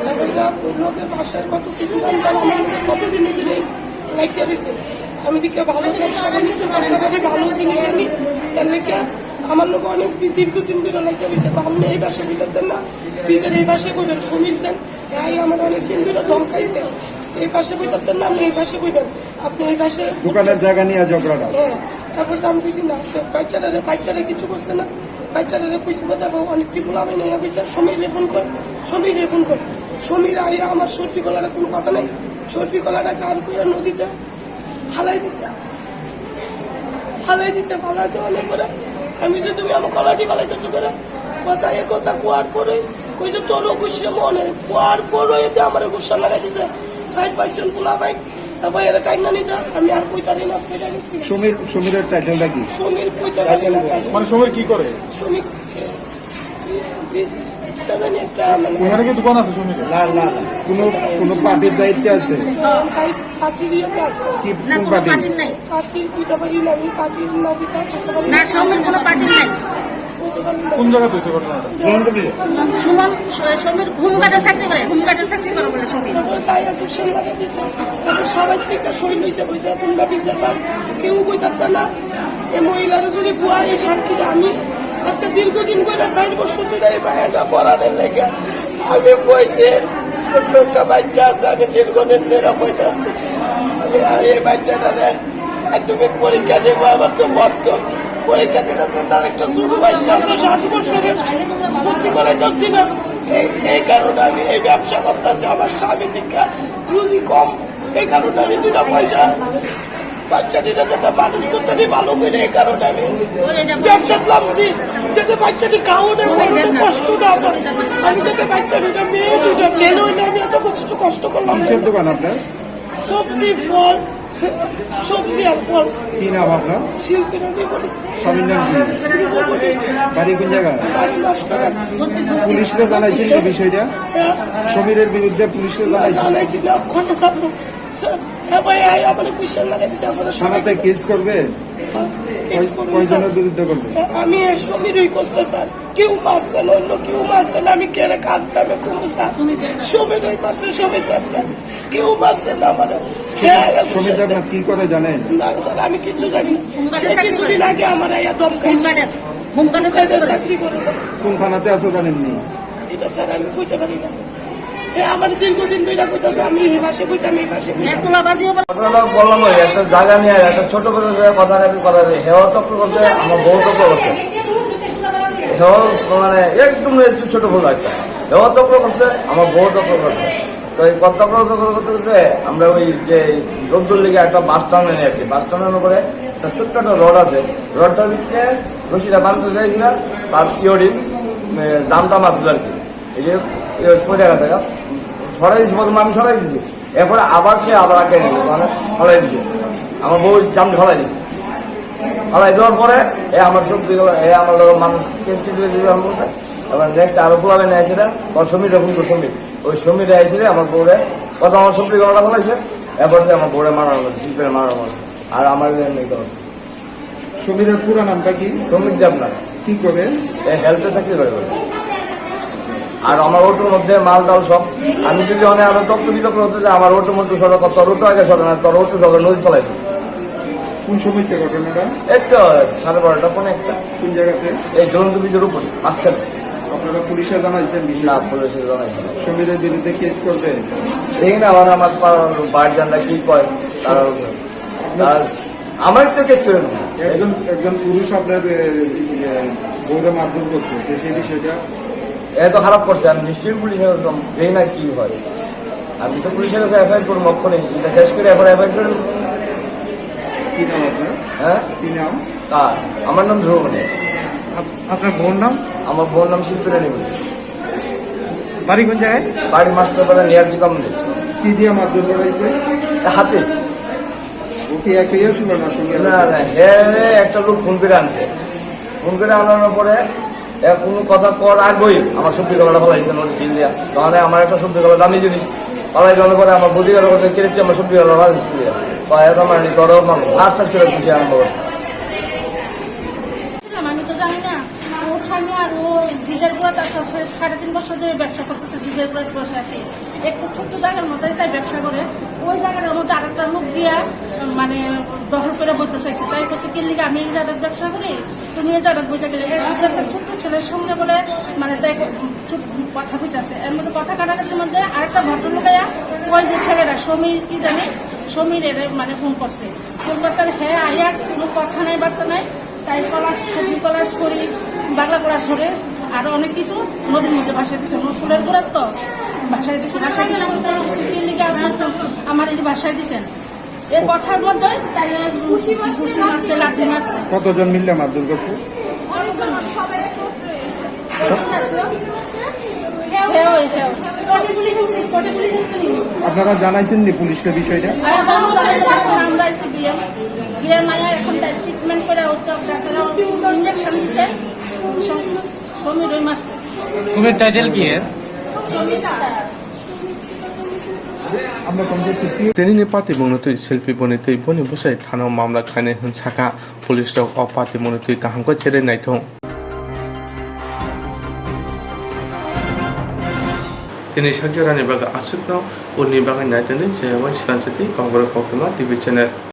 তারপরে এটা লোকের বাসায় কত কিছু জানতাম, আমার লোকে কতদিন ধরে লাগিয়ে রয়েছে। আমি দিকে ভালো ব্যবসা করি, ব্যবসা করি, ভালো জিনিস আনি, তার লেগে আমার লোক অনেক দি-, দীর্ঘদিন ধরে লাগিয়ে রয়েছে। তো আপনি এই পাশে ভিতর দেন না, ফ্রিজের এই পাশে করবেন, সমীর দেন। এই আমার অনেক দিন ধরে ধমকাইছে, এই পাশে বইতেছেন না, আপনি এই পাশে বইবেন, আপনি এই পাশে দোকানের জায়গা নিয়ে ঝগড়াটা। হ্যাঁ, তারপর তো আমি বুঝি না, তো বাচ্চারা রে, বাচ্চারা কিছু করছে না, বাচ্চারা রে কইছে, "বাবা, অনেক কি বলা হয় না, কইছে, সমীর রে ফোন কর, সমীর রে ফোন কর।" সমীর আইয়া আমার সর্দি গলাটা কোনো কথা নাই, সর্দি গলাটা কার করে নদীতে ফালাই দিছে, ফালাই দিছে, ফালাই দেওয়ার পরে আমি যে, "তুমি আমার কলাটি ফালাইতেছো করে?" কথা, এ কথা কোয়ার পরে কইছে, "তোরও গুছিয়ে মনে।" কোয়ার পরে এতে আমার গুসা লাগাই দিছে। চার পাঁচজন পোলা ভাই, তারপর এরা টাইম না নিছে, আমি আর কইতারি না, কইতা গেছি। সমীর, সমীরের টাইটেলটা কি? সমীর কইতারি না। মানে সমীর কি করে? সমীর, কি, কি, কি, কি জানি একটা, মানে ওখানে কি দোকান আছে সমীরের? না, না, না। কোনো, কোনো পার্টির দায়িত্বে আছে? হ্যাঁ, তাই পার্টির ইয়েতে আছে। কি, না, কোন কোনো পার্টি? পার্টির নাই। পার্টির কইতে পারি না, আমি পার্টির না দিতে পারি না। না, সমীর কোনো পার্টির নাই। কোন জায়গাতে হয়েছে ঘটনাটা? সুমন, স-, সমীর হোমগার্ডে চাকরি করে, হোমগার্ডে চাকরি করে বলে সমীর। তারপরে তাই এত সেল লাগাই দিছে। তারপর সবাই থেকে সই লইছে, কইছে, "তোমরা বিচার দাও।" কেউ কইতাছে না। এই মহিলার যদি বুয়া এই সাক্ষী আমি আজকে দীর্ঘদিন করে চার বছর ধরে এই বাড়িটা পড়ানোর লেগে আমি বইছি। ছোট্ট একটা বাচ্চা আছে, আমি দীর্ঘদিন ধরে বইতেছি। আমি আর এই বাচ্চাটারে মাধ্যমিক পরীক্ষা দেবো, আমার তো বন্ধ। পরীক্ষা দিতে দিতে তার একটা ছোট বাচ্চা আছে, সাত বছরের, ভর্তি করে দিচ্ছি না। এই, এই কারণে আমি এই ব্যবসা করতেছি। আমার স্বামী দীক্ষা রুজি কম, এই কারণে আমি দুটা পয়সা বাচ্চা দুটা যাতে মানুষ করতে পারি ভালো করে, এই কারণে আমি ব্যবসা নামছি, যাতে বাচ্চাটি খাওয়ানো পড়ানো কষ্ট না হয়। আমি যাতে বাচ্চা দুটা, মেয়ে দুটা, ছেলে হইলে আমি এত কষ্ট, কষ্ট করলাম। কিসের দোকান আপনার? সবজি, ফল, সবজি আর ফল। কি নাম আপনার? শিল্পী রবি বলি। স্বামীর নাম কি? রবি বলি। বাড়ি কোন জায়গা? বাড়ি মাস্টার। পুলিশরা জানাইছেন এই বিষয়টা? হ্যাঁ। সমীরের বিরুদ্ধে পুলিশরা জানাইছেন? জানাইছি না, ওখানে থাকবো। স্যার, হ্যাঁ ভাই, আই আমারে কুয়েশন লাগাই দিছে, আপনারা সবাই থানাতে কেস করবে? হ্যাঁ, কেস কই-, করুন, স্যার। কয়জনের বিরুদ্ধে করবে? হ্যাঁ, আমি এর সঙ্গে দুই করছে, স্যার। কেউ মারছে না, অন্য কেউ মারছে না, আমি কেন কার নামে খুব, স্যার? সবাই রই মারছে, সবাই তো আপনার। কেউ মারছে না আমারে। হ্যাঁ, হ্যাঁ, সমীর দেবনাথ কি করে জানেন? না, স্যার, আমি কিচ্ছু জানি না। সে কিছুদিন আগে আমার আইয়া ধমকাই। হোমগার্ডে চাকরি করে, স্যার। কোন থানাতে আছে জানেননি? এটা, স্যার, আমি কইতে পারি না। এ, আমার দীর্ঘদিন ধরে কইতাছে, আমি এই পাশে কইতাম, এই পাশে কইতাম। ঘটনা বললাম ওই একটা জায়গা নিয়ে একটা ছোট করে কথা কাটি করা যায়। হেওয়া চক্র করছে, আমার বউ চক্র করছে। হেওয়া মানে একদম একটু ছোট ভুল একটা। হেওয়া চক্র করছে, আমার বউ চক্র করছে। তো এই কথা চক্র করতে করতে করতে আমরা ওই যে রোদ্দুর লেগে একটা বাস টার্মিনাল আর কি, বাস টার্মিনাল করে একটা ছোট্ট একটা রড আছে, রডটার ভিতরে রশিটা বাঁধতে চাইছিলাম, তার ইয়রিং দামটা মাছ আর কি। এই যে, এই ওই পয়লা কথা, সরাই দিছি, প্রথমে আমি সরাই দিছি। এরপরে আবার সে আবার আগে নিল, মানে, ফালাই দিছে। আমার বউ জাম ফালাই দিছে। ফালাই দেওয়ার পরে এ আমার সব দিল, এ আমার লোক মানুষ কেস টেস করে দিল, আমি বলছে। এবার নেক্সট আরো পোলাবে নিয়ে এসে, ওর সমীর, এখন তো সমীর। ওই সমীর এসে আমার বউরে, কত আমার সব দিকে ওরা ফালাইছে। এরপর যে আমার বউরে মারানো হলো, জিপে মারানো হলো। আর আমার এমনি তো সমীরের পুরো নামটা কি? সমীর দেবনাথ। কি করে? এ, হেলথে চাকরি করে বলে। আর আমার অটোর মধ্যে মাল টাল সব, আমি যদি অনেক আরো তথ্য বিতর্ক হতে যে আমার অটো মধ্যে সড়ক, তোর অটো আগে সরে না, তোর অটো সড়ক নদী চালাই। কোন সময় সে ঘটনাটা? এই তো সাড়ে বারোটা, পৌনে একটা। কোন জায়গাতে? এই জ্বলন্ত ব্রিজের উপরে, মাঝখানে। আপনারা পুলিশে জানাইছেন বিষয়টা? না, পুলিশে জানাইছি না। সমীরের বিরুদ্ধে কেস করবে? দেখি না, আমার, আমার পাড়ার বাইর জানলা কি কয়, তারা, আপনার তারা আমার তো কেস করে দেবো। একজন, একজন পুরুষ আপনার, এ, ইয়ে, বউরে মারধর করছে, তো সেই বিষয়টা? এত খারাপ করছে, আমি নিশ্চয়ই পুলিশের কাছে যাই না কি হয়। আমি তো পুলিশের কাছে এফআইআর করবো, অক্ষণে এটা শেষ করে এবার এফআইআর করে দেবো। কি নাম আপনার? হ্যাঁ? কি নাম? কার? আমার নাম ধ্রুব মণি। আপ-, আপনার বউর নাম? আমার বউর নাম শিল্পী রানী মণি। বাড়ি কোন জায়গায়? বাড়ি মাস্টারপাড়া নিয়ার দোকান। কি দিয়ে মারধর করা হয়েছে? হাতে। ও কি একাই আসলো না সঙ্গে? না, না, হ্যাঁ, একটা লোক ফোন করে আনছে। ফোন করে আনানোর পরে এ কোনো কথা কর আগেই আমার সবজি কলাটা ফেলাইছে নদী বিল দিয়া। তাহলে আমার একটা সবজি কলা দামি জিনিস। ফেলাই দেওয়ার পরে আমার বডিগার্ড করতে কেড়েছে আমার সবজি কলা ফেলাইছে দিয়া। বা এত মানে ধরো মানে আস্তে আস্তে করে বুঝে আরম্ভ করছে। ছিলাম, আমি তো জানি না। ওর স্বামী আর ও ভিজার গুঁড়া তার সাথে সাড়ে তিন বছর ধরে ব্যবসা করতেছে, ভিজার গুঁড়া বসে আছে। একটু ছোট্ট জায়গার মধ্যে তাই ব্যবসা করে, ওই জায়গার মধ্যে আরেকটা লোক দিয়া, মানে, দখল করে বলতে চাইছে। তাই বলছে, "কি লিগে আমি এই জায়গার ব্যবসা করি, তুমি এই জায়গার বইতে গেলে?" এর মধ্যে একটা ছোট্ট ছেলের সঙ্গে বলে, মানে, তাই ছোট কথা কইতাছে। এর মধ্যে কথা কাটাকাটির মধ্যে আরেকটা ভদ্রলোক আয়া, ওই যে ছেলেটা, সমীর কি জানি, সমীর এর, মানে, ফোন করছে। ফোন করছে, আর হ্যাঁ, আয়া কোনো কথা নাই, বার্তা নাই। তাই কলার, সবজি কলার ছড়ি, বাংলা কলার ছড়ি, আরো অনেক কিছু নদীর মধ্যে ভাসায় দিছে। ফুলের গোড়ার তো ভাসায় দিছে, ভাসায় দিছে। সিটির লিগে আপনার তো আমার এই ভাসায় দিছেন। এই কথার মধ্যে তাই খুশি মারছে, লাথি মারছে। কতজন মিললে মারধর করছে? অনেকজন, সবাই একত্রে। হেও, হেও। আপনারা জানাইছেন নি পুলিশকে বিষয়টা? আমরা আইছি বিএম। বিএম আয়া এখন তাই ট্রিটমেন্ট করে ওকে ডাক্তাররা ইঞ্জেকশন দিছে। সম-, সমীর ওই মারছে। সুমির টাইটেল কি এর? সমীর তার। Tini ni pati bongni twi selfie boni twi boni bwsai thana o mamla khainai hwn sakha police rok o pati bongni twi kaham khe cherwi naithung. Tini sak jorani bagwi aswkno uni bagwi naitani je wai swnamsati Kokborok Koktwma T V channel.